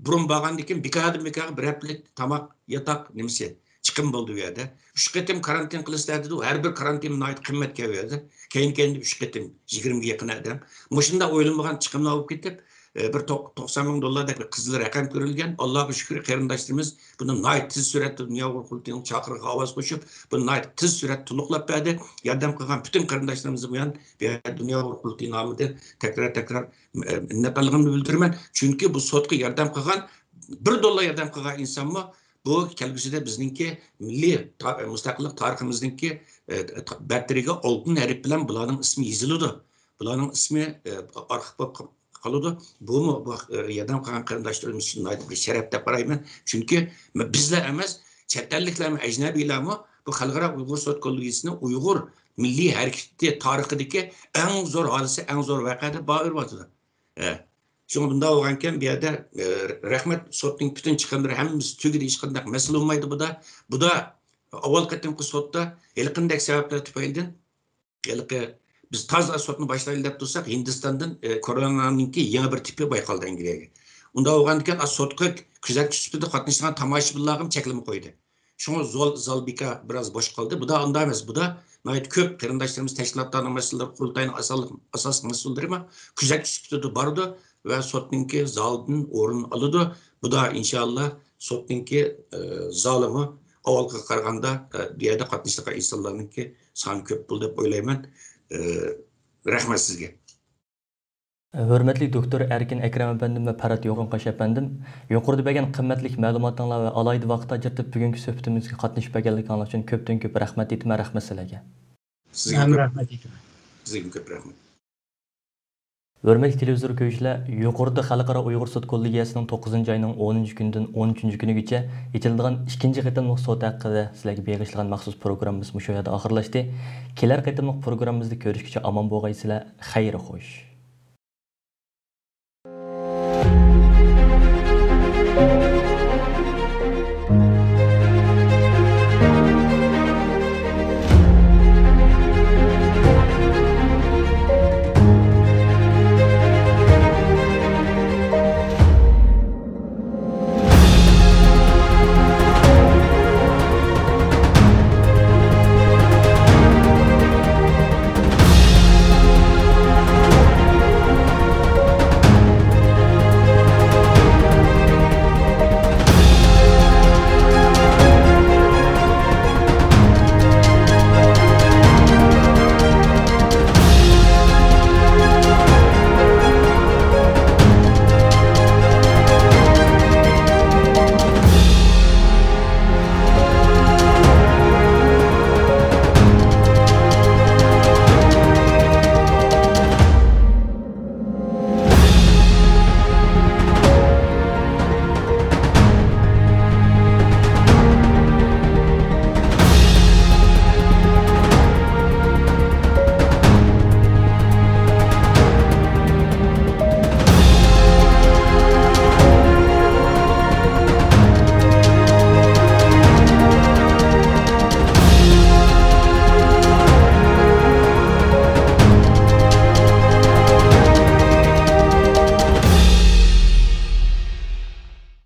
بۇرۇن بارغاندىن كېيىن بىكاردىن بىكارغا بىر ھەپتىلىك تاماق، ياتاق نېمىسى، چىقىم بولدى ئۇ يەردە. ئۈچ قېتىم كارانتىن قىلىسىلەر دېدى، ھەر بىر كارانتىن ناھايىتى قىممەتكەن ئۇ يەردە. كەينى كەينىدىن ئۈچ قېتىم يىگىرمىگە يېقىن ئادەم. مۇشۇنداق ئويلىمىغان چىقىملار بولۇپ كېتىپ، ئە، بىر توق-، توقسان مىڭ دوللاردەك بىر قىزىل رەقەم كۆرۈلگەن. ئاللاغا شۈكرى، قېرىنداشلىرىمىز بۇنى ناھايىتى تېز سۈرئەتتە دۇنيا ئۇيغۇر قۇرۇلتىيىنىڭ چاقىرىقىغا ئاۋاز قوشۇپ، بۇنى ناھايىتى تېز سۈرئەتتە تولۇقلاپ بەردى. ياردەم قىلغان پۈتۈن قېرىنداشلىرىمىزغا بۇيان بۇ يەردە دۇنيا ئۇيغۇر قۇرۇلتىيى نامىدىن تەكرار، تەكرار، ئە، مىننەتدارلىقىمنى بىلدۈرىمەن. چۈنكى بۇ سوتقا ياردەم قىلغان، بىر دوللار ياردەم قىلغان ئىنسانمۇ بۇ كەلگۈسىدە بىزنىڭكى مىللىي تا-، مۇستەقىللىق تارىخىمىزنىڭكى، ئە، تا-، بەتتىرىگە ئالتۇن ھەرپ بىلەن بۇلارنىڭ ئىسمى يېزىلىدۇ. بۇلارنىڭ ئىسمى، ئە، ئارخىپ بولۇپ قالىدۇ. بۇمۇ بۇ، ئە، ياردەم قىلغان قېرىنداشلىرىمىز ئۈچۈن ناھايىتى بىر شەرەپ دەپ قارايمەن. چۈنكى بىزلا ئەمەس، چەت ئەللىكلەرمۇ، ئەجنەبىيلەرمۇ بۇ خەلقئارا ئۇيغۇر سوت كوللېگىيىسىنى ئۇيغۇر مىللىي ھەرىكىتى تارىخىدىكى ئەڭ زور ھادىسە، ئەڭ زور ۋەقە دەپ باھا بېرىۋاتىدۇ. ئە، شۇڭا بۇنداق بولغانكەن، بۇ يەردە، ئە، رەھمەت، سوتنىڭ پۈتۈن چىقىملىرى ھەممىسى تۈگىدى، ھېچقانداق مەسىلە بولمايدۇ بۇدا. بۇدا ئاۋۋال قېتىمقى سوتتا ھېلىقىندەك سەۋەبلەر تۈپەيلىدىن ھېلىقى بىز تازا سوتنى باشلايلى دەپ تۇرساق، ھىندىستاندىن، ئە، كورونانىڭكى يېڭى بىر تىپى بايقالدى ئەنگلىيەگە. ئۇنداق بولغاندىكىن، ئا، سوتقا كۆزەتكۈچى سۈپىتىدە قاتنىشىدىغان تاماشىبىنلارغىمۇ چەكلىمە قويدى. شۇڭا زال، زال بىكار بىراز بوش قالدى. بۇدا ئۇنداق ئەمەس. بۇدا ناھايىتى كۆپ قېرىنداشلىرىمىز تەشكىلاتلارنىڭ مەسئۇللىرى، قۇرۇلتاينىڭ ئاساسلىق، ئاساسلىق مەسئۇللىرىمۇ كۆزەتكۈچى سۈپىتىدە بارىدۇ ۋە سوتنىڭكى زالىدىن ئورۇن ئالىدۇ. بۇدا ئىنشائاللا سوتنىڭكى، ئە، زالىمۇ ئاۋۋالقىغا قارىغاندا، ئە، بۇ يەردە قاتنىشىدىغان ئىنسانلارنىڭكى سانى كۆپ بولدى دەپ ئويلايمەن. ئە، رەھمەت سىزگە. ھۆرمەتلىك دوكتور ئەركىن ئەكرەم ئەپەندىم ۋە پەرھات يوغانقاش ئەپەندىم، يۇقىرىدا بەرگەن قىممەتلىك مەلۇماتىڭلار ۋە ئالاھىدە ۋاقىت ئاجرىتىپ بۈگۈنكى سۆھبىتىمىزگە قاتنىشىپ بەرگەنلىكىڭلار ئۈچۈن كۆپتىن كۆپ رەھمەت ئېيتىمەن، رەھمەت سىلەرگە. سىزگە ھەم كۆپ، رەھمەت ئېيتىمەن. سىزگە كۆپ رەھمەت. ھۆرمەتلىك تېلېۋىزور كۆرگۈچىلەر، يۇقىرىدا خەلقئارا ئۇيغۇر سوت كوللېگىيەسىنىڭ توققۇزىنچى ئاينىڭ ئونىنچى كۈنىدىن ئون ئۈچىنچى كۈنىگىچە ئېچىلىدىغان ئىككىنچى قېتىملىق سوت ھەققىدە سىلەرگە بېغىشلىغان مەخسۇس پروگراممىمىز مۇشۇ يەردە ئاخىرلاشتى. كېلەر قېتىملىق پروگراممىمىزدا كۆرۈشكىچە ئامان بولغايسىلەر، خەير خوش.